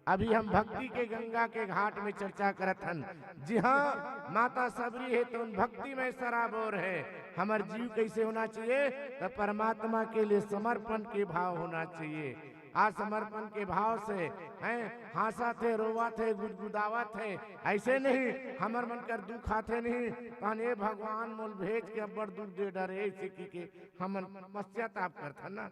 अभी हम भक्ति के गंगा के घाट में चर्चा करत हन। जी हाँ, माता सबरी है तो उन भक्ति में सराबोर है। हमर जीव कैसे होना चाहिए? तो परमात्मा के लिए समर्पण के भाव होना चाहिए। आ समर्पण के भाव से हैं, हाँसत हे, रोवत हे, गुदगुदावत हे। ऐसे नहीं, हमर मन कर दुख आथे नहीं, तहन ए भगवान मोल भेज के अब्बड़ दुख दे डरे, ऐसे की के हमन पश्चाताप करथन ना।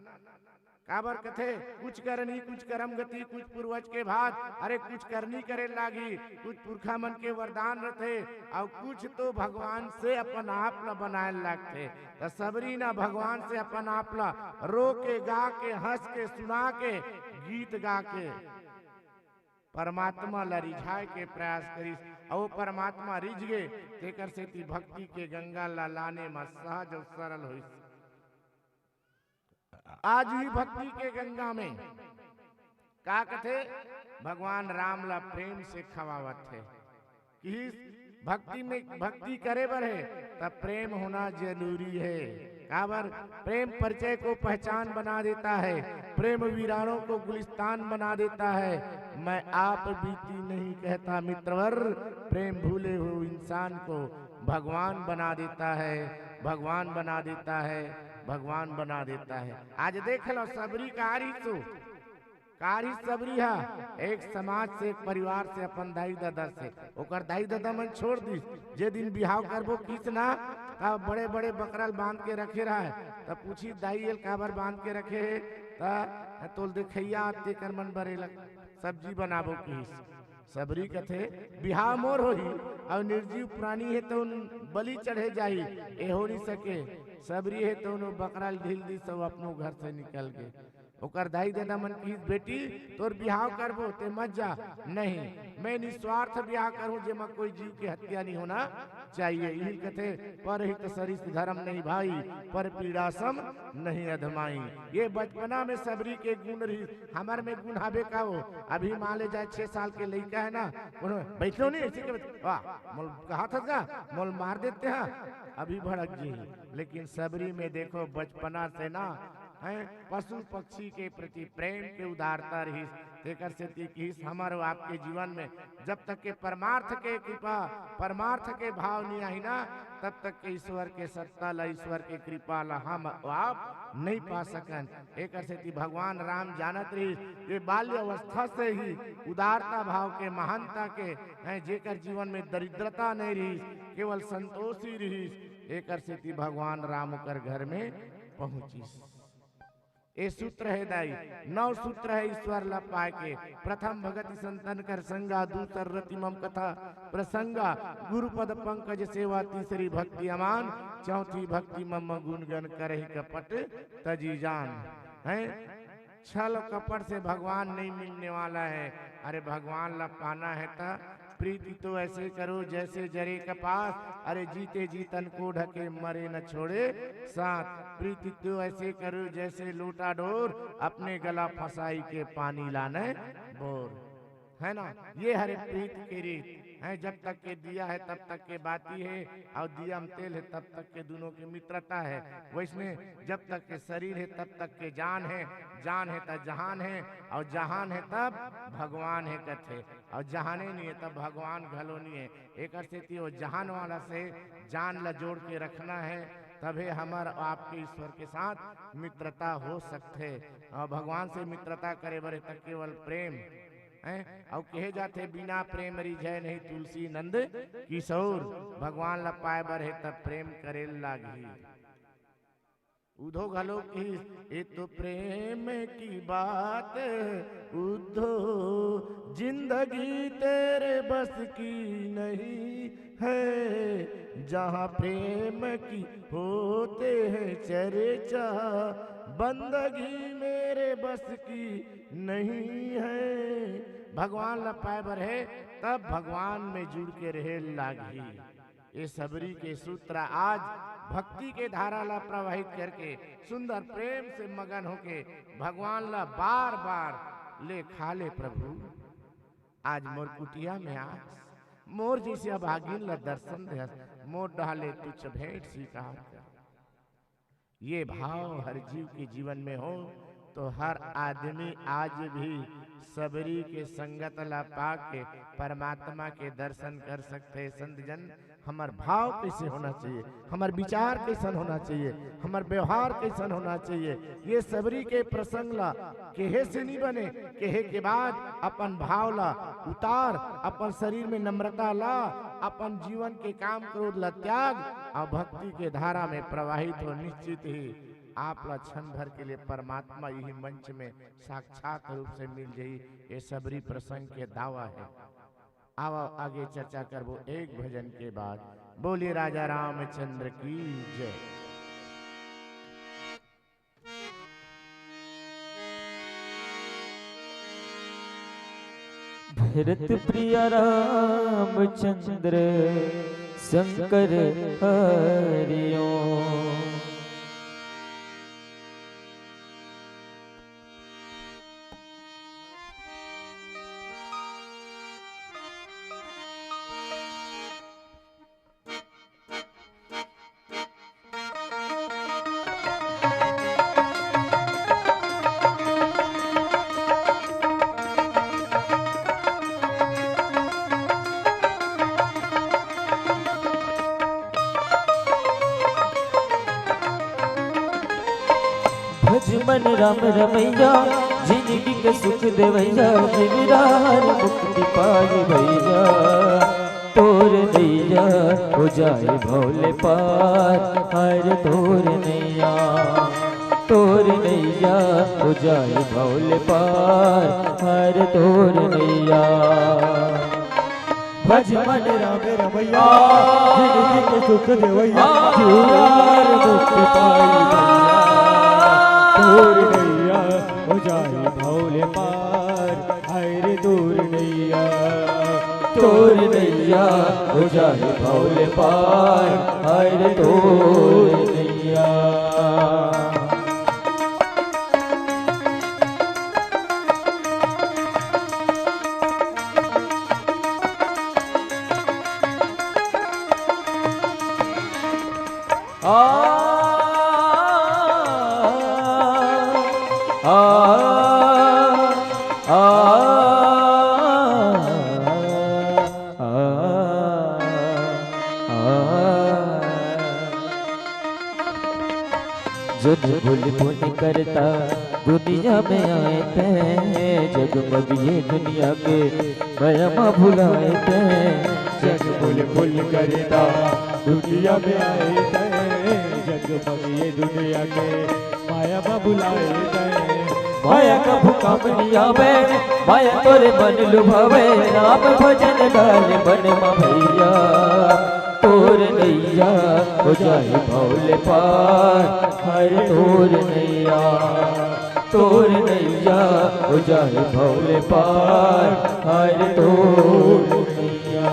काबर कथे, कुछ करनी, कुछ करम गति, कुछ पूर्वज के भात। अरे, कुछ करनी करे लागी, कुछ पुरखा मन के वरदान रथे, अउ कुछ तो भगवान से अपन आप ला बनाए लागथे। त सबरी ना भगवान से अपन आप ला रो के, गा के, हंस के, सुना के, गीत गा के परमात्मा ला रिझाए के प्रयास करिस, अउ परमात्मा रिझ गे, तेकर सेती भक्ति के गंगा ला लाने म सहज अउ सरल होइस। आज ही भक्ति के गंगा में का कथे, भगवान राम ला प्रेम से खवावत हे। कि भक्ति में, भक्ति करे बर हे, तब प्रेम होना जरूरी है। काबर? प्रेम परिचय को पहचान बना देता है, प्रेम वीरानों को गुलिस्तान बना देता है। मैं आप बीती नहीं कहता मित्रवर, प्रेम भूले हो इंसान को भगवान बना देता है, भगवान बना देता है, भगवान बना देता है। आज देख लो, सबरी का रिसो, का रिस सबरी हा, एक समाज से, एक परिवार से, अपन दाई ददा से, ओकर दाई ददा मन छोड़ दिस। जे दिन बिहाव करबो किस ना, तब बड़े बड़े बकरा ल बांध के रखे रहा है। तब पूछी, दाई, एल काबर बांध के रखे हे? त तोल देखैया तेकर मन बरे लग सब्जी बनाबो किस। सबरी कथे, बिहाव मोर होही, अउ निर्जीव प्राणी हे तो बलि चढ़े जाही, ए हो नहीं सके। सबरी हे तो बकरा ल ढील दिस, सब अपनो घर से निकल गे। ओकर दाई ददा मन किस, बेटी, तोर बिहाव करबो, ते मत जा। नहीं, मैं निस्वार्थ बिहाव करूं, जेमा कोई जीव के हत्या नहीं होना चाहिए। यही कथे, "परहित सरिस धर्म नहीं भाई, पर पीड़ा सम नहीं अधमाई।" ये बचपना में सबरी के गुण रही, हमर में गुण हवे का हो? अभी मान ले जाए, छह साल के लइका है ना, कोनो बैठो नहीं, ऐसे के वाह, मोल कहा था का, मोल मार देते हैं, अभी भड़क जी। लेकिन सबरी में देखो, बचपना से ना, हैं, पशु पक्षी के प्रति प्रेम के उदारता रहिस। तेकर सेती किहिस, हमर अउ आपके जीवन में जब तक के परमार्थ के कृपा, परमार्थ के भाव नहीं आही ना, तब तक के ईश्वर के सत्ता ला, ईश्वर के कृपा ला हम अउ आप नहीं पा सकन। एकर सेती भगवान राम जानत रहिस, ये बाल्य अवस्था से ही उदारता भाव के, महानता के, हैं, जेकर जीवन में दरिद्रता नहीं रहिस, केवल संतोष ही रहिस। एकर सेती भगवान राम ओकर घर में पहुंचिस। ए सूत्र है दाई, नौ सूत्र है ईश्वर ला पाए के। प्रथम भगति संतन कर संगा, दूसर रति मम कथा प्रसंगा, गुरु पद पंकज सेवा, तीसरी भक्ति अमान, चौथी भक्ति मम गुणगन करहि कपट तजी जान। हैं? छल कपट से भगवान नहीं मिलने वाला है। अरे, भगवान ला पाना है त प्रीति तो ऐसे करो जैसे जरे कपास, अरे जीते जी तन को ढके मरे न छोड़े साथ। प्रीति तो ऐसे करो जैसे लोटा डोर, अपने गला फंसाई के पानी लाने बोर। है ना, ये हरे प्रीत के रीत है। जब तक के दिया है तब तक के बाती है, और दिया में तेल है तब तक के दोनों की मित्रता है। वैसने जब तक के शरीर है तब तक के जान है, जान है तब जहान है, और जहान है तब भगवान है कथे, और जहाने नहीं है तब भगवान घलो नहीं है। एकर सेती वो जहान वाला से जान ला जोड़ के रखना है, तभे हमर आपके ईश्वर के साथ मित्रता हो सकथे। और भगवान से मित्रता करे बर त केवल प्रेम है। और कहे जाथे, "बिना प्रेम रिझे नहीं तुलसी नंद किशोर।" भगवान ला पाए बर है तब प्रेम करे लागही। उधो घलो किहिस, "ये तो प्रेम की बात है, उद्धो, जिंदगी तेरे बस की नहीं है। जहाँ प्रेम की होते हैं चर्चा, बंदगी मेरे बस की नहीं है।" भगवान ला पाए बर है, तब भगवान में जुड़ के रहे लागही। ये सबरी के सूत्र आज भक्ति के धारा ला प्रवाहित करके सुंदर प्रेम से मगन होके भगवान ला बार बार ले खा ले प्रभु। आज मोर कुटिया में आस, मोर जैसे अभागिन ला दर्शन देहस, मोर डहाले तुच्छ भेंट स्वीकार कर। ये भाव हर जीव के जीवन में हो, तो हर आदमी आज भी सबरी के संगत ला पाके परमात्मा के दर्शन कर सकथे। संत जन, हमर भाव कैसे होना चाहिए, हमर विचार कैसन होना चाहिए, हमर व्यवहार कैसन होना चाहिए, ये सबरी के प्रसंग ला केहे से नहीं बने, केहे के बाद अपन भाव ला उतार, अपन शरीर में नम्रता ला, अपन जीवन के काम क्रोध ला त्याग, और भक्ति के धारा में प्रवाहित हो। निश्चित ही आप ला क्षण भर के लिए परमात्मा यही मंच में साक्षात रूप से मिल जाई। ये सबरी प्रसंग के दावा है। आवा आगे चर्चा करबो एक भजन के बाद। बोलिए राजा रामचंद्र की जय। भरत प्रिय रामचंद्र शंकर हरिओ। भज मन राम रमैया, जिंदगी के सुख देवैया, जिन राहर मुक्ति पाई भैया। तोर नैया हो जाए भौले पार, हर तोर नैया। तोर नैया हो जाए भौले पार, हर तोर नैया। भज मन राम रमैया, जिंदगी के सुख देवैया, जीवन मुक्ति पाई भैया। तोर नैया हो जाए भौले पार, हाय रे तोर नैया। तोर नैया हो जाए भव ले पार, हाय रे तोर नैया। आ, आ, आ, आ, आ। जग भूल पुन करता दुनिया में आए थे, जगमग ये दुनिया के मया मा भुलाए थे। जग भूल पुन करता दुनिया में आए थे, जगमग ये दुनिया के मया मा भुलाए थे। मया कभू काम नइ आवे, मया तोरे मन लुभावे, राम भजन डाल मन मा भैया। तोर नैया हो जाए भव ले पार, हाय रे तोर नैया। तोर नैया हो जाए भव ले पार, हाय रे तोर नैया।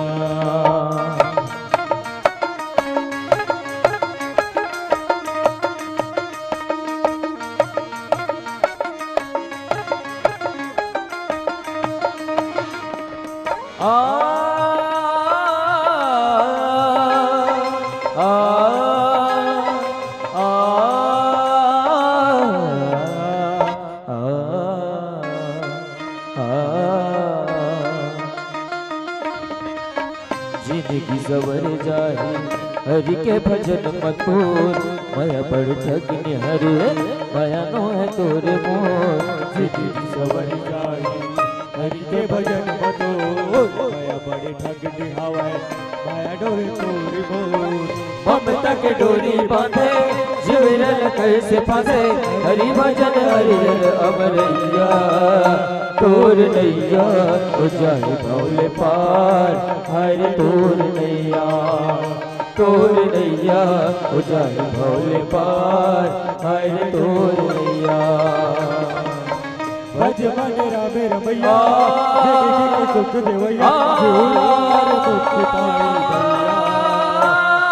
आ, आ, आ, आ, आ, आ। जिनगी सवर जाही हरि के भजन म तोर, मया बड़ ठगिन हरे, मया नोहे तोर मोर। जिनगी सवर जाही हरि के भजन म तोर, मया बड़ ठगिन हवय, मया नोहे तोर मोर। ममता के डोरी बांधे, जीव ल कइसे फांसे, हरि भजन हरि जन अमरैया। तोर नैया हो जाए भव ले पार, हाय रे तोर नैया। तोर नैया हो जाए भव ले पार, हाय रे तोर नैया। भज मन राम रमैया, जग के सुख देवैया, जीव हर दुख पाई भैया।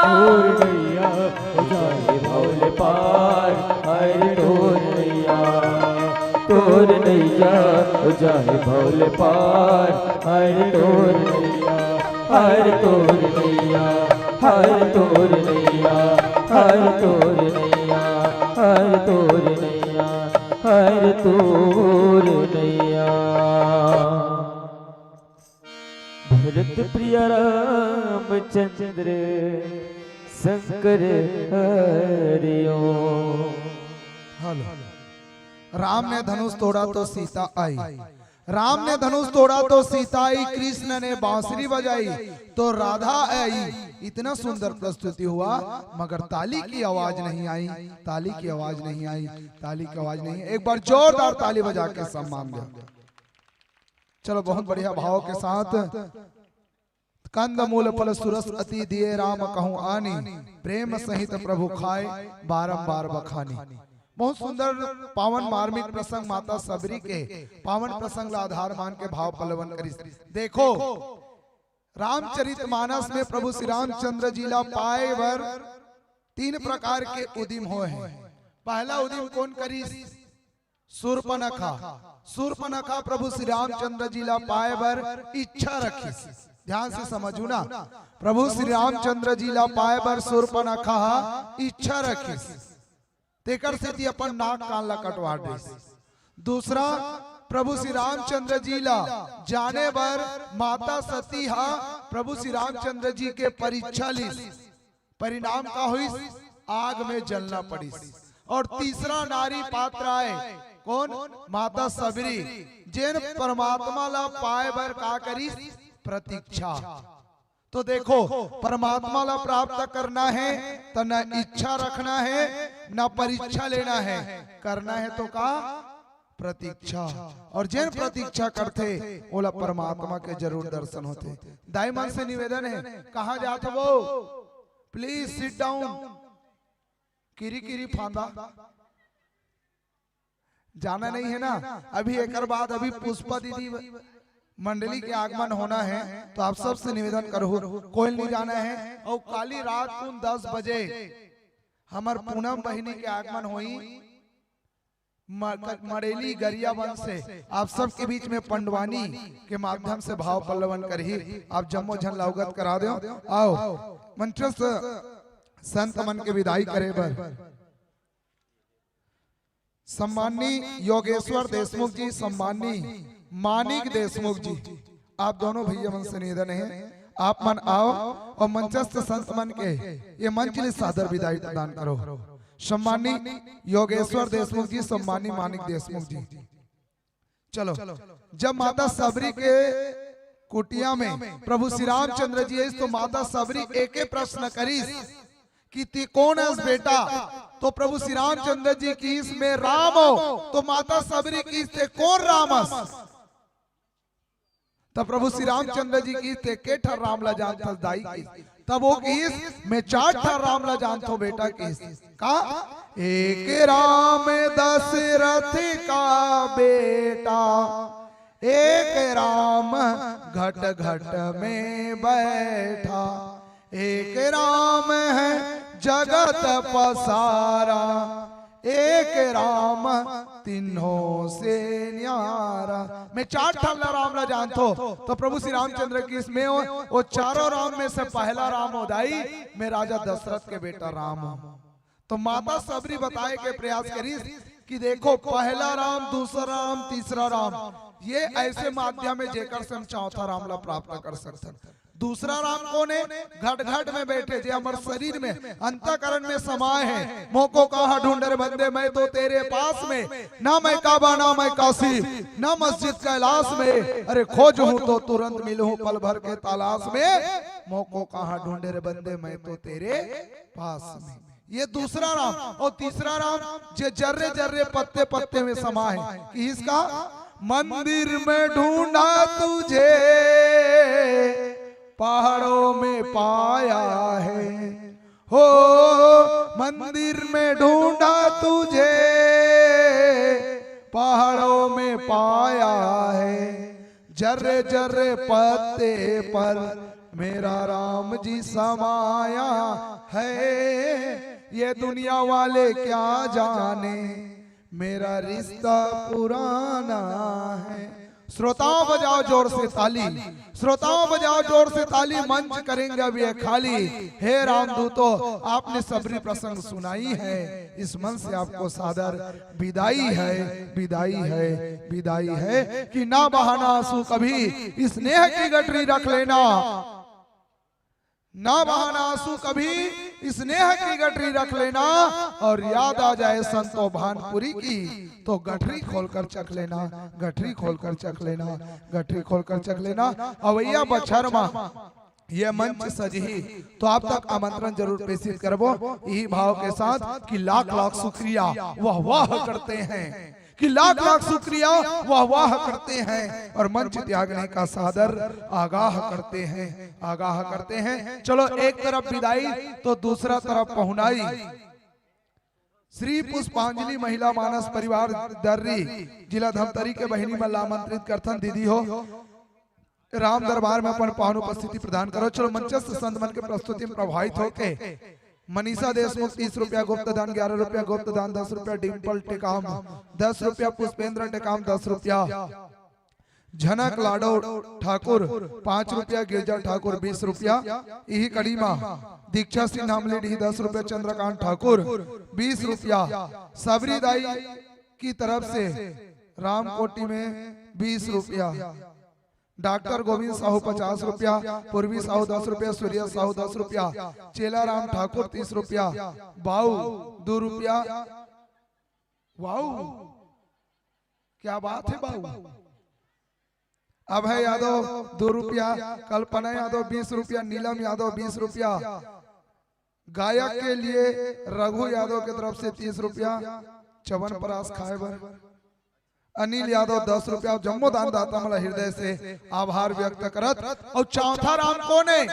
तोर नैया हो जाए भव ले पार, हाय रे तोर नैया। तोर नैया हो जाए भव ले पार, हाय रे तोर नैया। हाय रे तोर नैया, हाय रे तोर नैया, हाय रे तोर नैया, हाय रे तोर नैया, हाय रे तोर नैया। भरत प्रिय रामचंद्र शंकर हरिओम। हेलो। राम ने धनुष तोड़ा तो सीता आई, राम ने धनुष तोड़ा तो सीता आई, कृष्ण ने बांसुरी बजाई तो राधा आई। इतना सुंदर प्रस्तुति हुआ, मगर ताली की आवाज नहीं आई, ताली की आवाज नहीं आई, ताली की आवाज नहीं। एक बार जोरदार ताली बजा के सम्मान दो। चलो, बहुत बढ़िया भाव के साथ। कंद मूल फल सुरस अति दिए, राम कहूँ आनी, प्रेम सहित प्रभु खाए, बारंबार बखानी। बहुत सुंदर पावन मार्मिक प्रसंग, माता सबरी के पावन प्रसंग ला आधार मान के भाव पल्लवन करिस। देखो, रामचरित मानस में प्रभु श्री रामचंद्र जी ला पाए बर तीन प्रकार के उदिम होए हैं। पहला उदिम कोन करिस? सूर्पनखा। सूर्पनखा प्रभु श्री रामचंद्र जी ला पाए बर इच्छा रखिस। ध्यान से समझू ना, प्रभु श्री रामचंद्र जी ला पाए बर सूर्पनखा इच्छा रखिस, तेकर सेती अपन नाक कान ला कटवा दिस। दूसरा, प्रभु श्री रामचंद्र जी ला जाने बर माता सती हा प्रभु श्री रामचंद्र जी के परीक्षा लिस। परिणाम का होइस? आग में जलना पड़िस। और तीसरा नारी पात्र आए, कौन? माता सबरी, जेन परमात्मा ला पाए बर का करिस? प्रतीक्षा। तो देखो, परमात्मा ला प्राप्त करना है तो न इच्छा रखना है, न परीक्षा लेना है, करना है तो का? प्रतीक्षा। और जेन प्रतीक्षा करथे, ओला परमात्मा के जरूर दर्शन होथे। दाई मन से निवेदन है, कहाँ जात हो? Please sit down। किरी किरी फांदा जाना नहीं है ना। अभी एकर बाद अभी पुष्पा दीदी मंडली के आगमन होना है, तो आप सबसे निवेदन करहूँ, कोई नहीं जाना है। और काली रात कुन दस बजे हमर पूनम बहिनी के आगमन होई, म-, क-, मड़ेली गरियाबंद से आप सबके बीच में पंडवानी के माध्यम से भाव पल्लवन करही। आप जम्मो झन ला अवगत करा दो। आओ, मंचस्थ संत मन के विदाई करे बर सम्माननीय योगेश्वर देशमुख जी, सम्माननीय मानिक देशमुख जी, आप दोनों भैया मन से निवेदन है, आप मन आओ और मंचस्थ संत मन के ये मंच ले सादर विदाई प्रदान करो। सम्माननीय योगेश्वर देशमुख जी, सम्माननीय मानिक देशमुख जी। चलो, जब माता सबरी के कुटिया में प्रभु श्री रामचंद्र जी आइस, तो माता सबरी एके प्रश्न करिस कि "ते कोन अस बेटा?" तो प्रभु श्री रामचंद्र जी किहिस "मैं राम हो।" तो माता सबरी किहिस "ते कोन राम अस?" तब प्रभु श्री रामचंद्र जी किहिस "ते के ठन राम ला जानथस दाई?" किहिस। तब वो किहिस "मैं चार ठन राम ला जानथों बेटा।" किहिस का? एक राम दशरथ का बेटा, एक राम घट घट में बैठा, एक राम है जगत पसारा, एक राम तिन्हों से न्यारा। मैं चार ठन ला राम ला जानथों। तो प्रभु श्री रामचंद्र किहिस "मैं वो, वो चारों राम में से पहला राम हो दाई, मैं राजा दशरथ के बेटा राम हूँ।" तो माता सबरी बताए के प्रयास करिस कि "देखो, पहला राम, दूसरा राम, तीसरा राम, ये ऐसे माध्यम है जेकर से हम चौथा राम ला प्राप्त कर सकथन। दूसरा राम कोन है? घट घट में बैठे, जे हमर शरीर में, अंतःकरण में समाए है। मोको कहाँ ढूंढे रे बंदे, मैं तो तेरे पास में, ना मैं काबा ना मैं काशी, ना मस्जिद कैलाश में, अरे खोजहूँ तो तुरंत मिलहूँ पल भर के तलाश में। मोको कहाँ ढूंढे रे बंदे, मैं तो तेरे पास में।" ये दूसरा राम। और तीसरा राम जे जर्रे जर्रे पत्ते पत्ते में समा है, किहिस का? मंदिर में ढूंढा तुझे, पहाड़ों में पाया है। हो, मंदिर में ढूंढा तुझे, पहाड़ों में पाया है। जर्रे जर्रे पत्ते पर मेरा राम जी समाया है। ये दुनिया वाले क्या जाने, मेरा रिश्ता पुराना है। श्रोताओं, बजाओ जोर से ताली, श्रोताओं, बजाओ जोर से ताली। मंच करेंगे अब ये खाली। हे रामदूतो, आपने सबरी प्रसंग सुनाई है, इस मंच से आपको सादर विदाई है, विदाई है, विदाई है कि ना बहाना आंसू कभी, स्नेह की गठरी रख लेना। ना बहाना आंसू कभी, स्नेह की गठरी रख लेना। और याद आ जाए संतो भानपुरी की, तो गठरी खोलकर चख लेना, गठरी खोलकर चख लेना, गठरी खोलकर चख लेना। अवैया बछर मा ये मंच सजही, तो आप तक आमंत्रण जरूर प्रेषित करबो, यही भाव के साथ कि लाख लाख शुक्रिया, वाह वाह करते हैं, कि लाख लाख शुक्रिया, वाह वाह करते हैं और मंच त्यागने का सादर आगाह करते हैं, आगाह करते हैं। चलो, एक तरफ विदाई तो दूसरा तरफ पहुनाई। श्री पुष्पांजलि महिला मानस परिवार दर्री, जिला धमतरी के बहिनी मन ला आमंत्रित करथन। दीदी हो, राम दरबार में अपन पावन उपस्थिति प्रदान करो। चलो, मंचस्थ संत मन के प्रस्तुति में प्रभावित होके मनीषा देशमुख तीस रुपया, गुप्त दान ग्यारह रुपया, गुप्त दान दस रुपया, डिम्पल टेकाम दस रुपया, पुष्पेंद्र टेकाम दस रुपया, झनक लाडो ठाकुर पाँच रुपया, गिरजा ठाकुर बीस रुपया, इही कड़ी मा दीक्षा सिंह नामलीडीह दस रुपया, चंद्रकांत ठाकुर बीस रुपया, सबरी दाई की तरफ से रामकोटी में बीस रुपया, डॉक्टर गोविंद साहू पचास रुपया, पूर्वी साहू दस रुपया, सूर्या साहू दस रुपया, चेला राम ठाकुर तीस रुपया, बाऊ दो रुपया। वाऊ, क्या बात है बाऊ। अभय यादव दो रुपया, कल्पना यादव बीस रुपया, नीलम यादव बीस रुपया, गायक के लिए रघु यादव की तरफ से तीस रुपया, चवन प्रास खाए बर अनिल यादव दस रुपया, जम्मो दानदाता मन ला हृदय से आभार व्यक्त करत। और चौथा राम कोन है?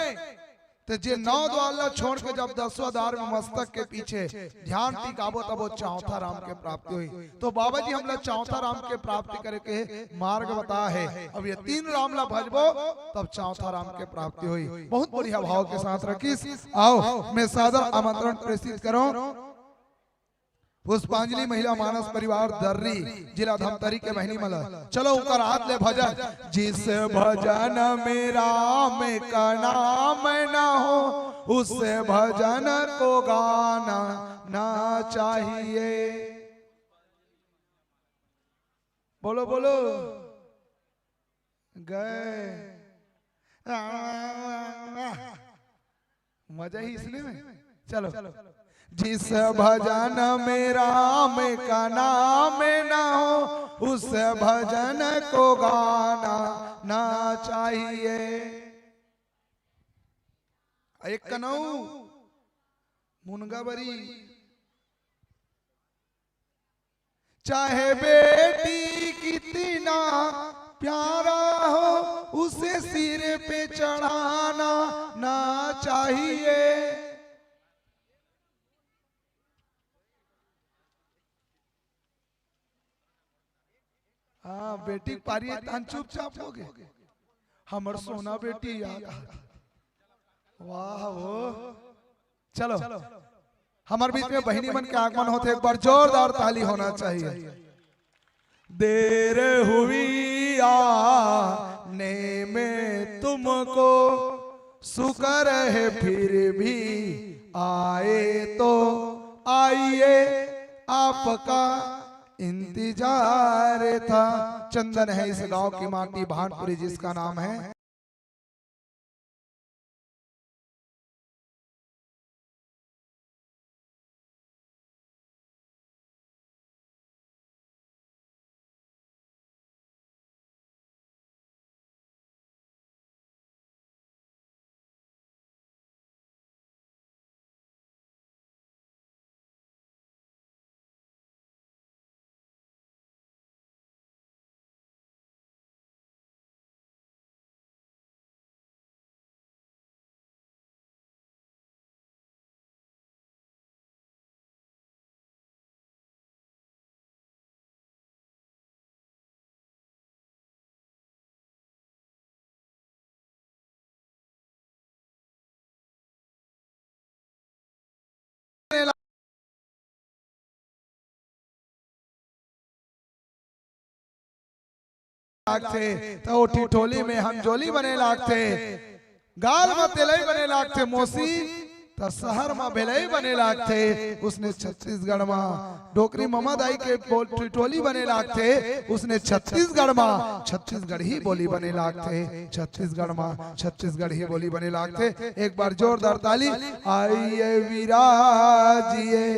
ते जे नौ द्वार ला छोड़ के जब दसवां द्वार में मस्तक के पीछे ध्यान टिकाबो, तब वो चौथा राम के प्राप्ति होई। तो बाबा जी हमला चौथा राम के प्राप्ति करे के मार्ग बताए हे। अब ये तीन राम ला भजबो, तब चौथा राम के प्राप्ति होई। बहुत बढ़िया भाव के साथ रखिस। आओ, मैं सादर आमंत्रण प्रेषित करूं पुष्पांजलि महिला मानस परिवार दर्री, जिला धमतरी के बहिनी मन ला। चलो, ओकर हाथ ले भजन। जिस भजन में राम का नाम ना हो, उस भजन को गाना ना चाहिए। बोलो, बोलो। गए। मजा ही इसने में। चलो। जिस भजन में राम का नाम ना हो, उस भजन को गाना ना चाहिए। एक कनऊ मुनगा बरी। चाहे बेटी कितना प्यारा हो, उसे सिर पे चढ़ाना ना चाहिए। हाँ, बेटी पारी है, तहन चुपचाप हो गए। हमर सोना बेटी याद आ। वाह हो। चलो, हमारे बीच में बहिनी मन के आगमन होते, एक बार जोरदार ताली होना चाहिए। देर हुई आने में तुमको, शुक्र है फिर भी आए तो आइए, आपका इंतजार था। चंदन है इस गांव की माटी, भानपुरी जिसका नाम है। लागथे, त ओ ठिठोली में हमजोली बने लागथे, गाल म तेलई बने लागथे, मोसी त शहर म भेलई बने लागथे। उसने छत्तीसगढ़ म डोकरी ममा दाई के बोल ठिठोली बने लागथे, उसने छत्तीसगढ़ म, छत्तीसगढ़ी बोली बने लागथे, छत्तीसगढ़ म छत्तीसगढ़ी बोली बने लागथे। एक बार जोरदार ताली। आइए विराजिए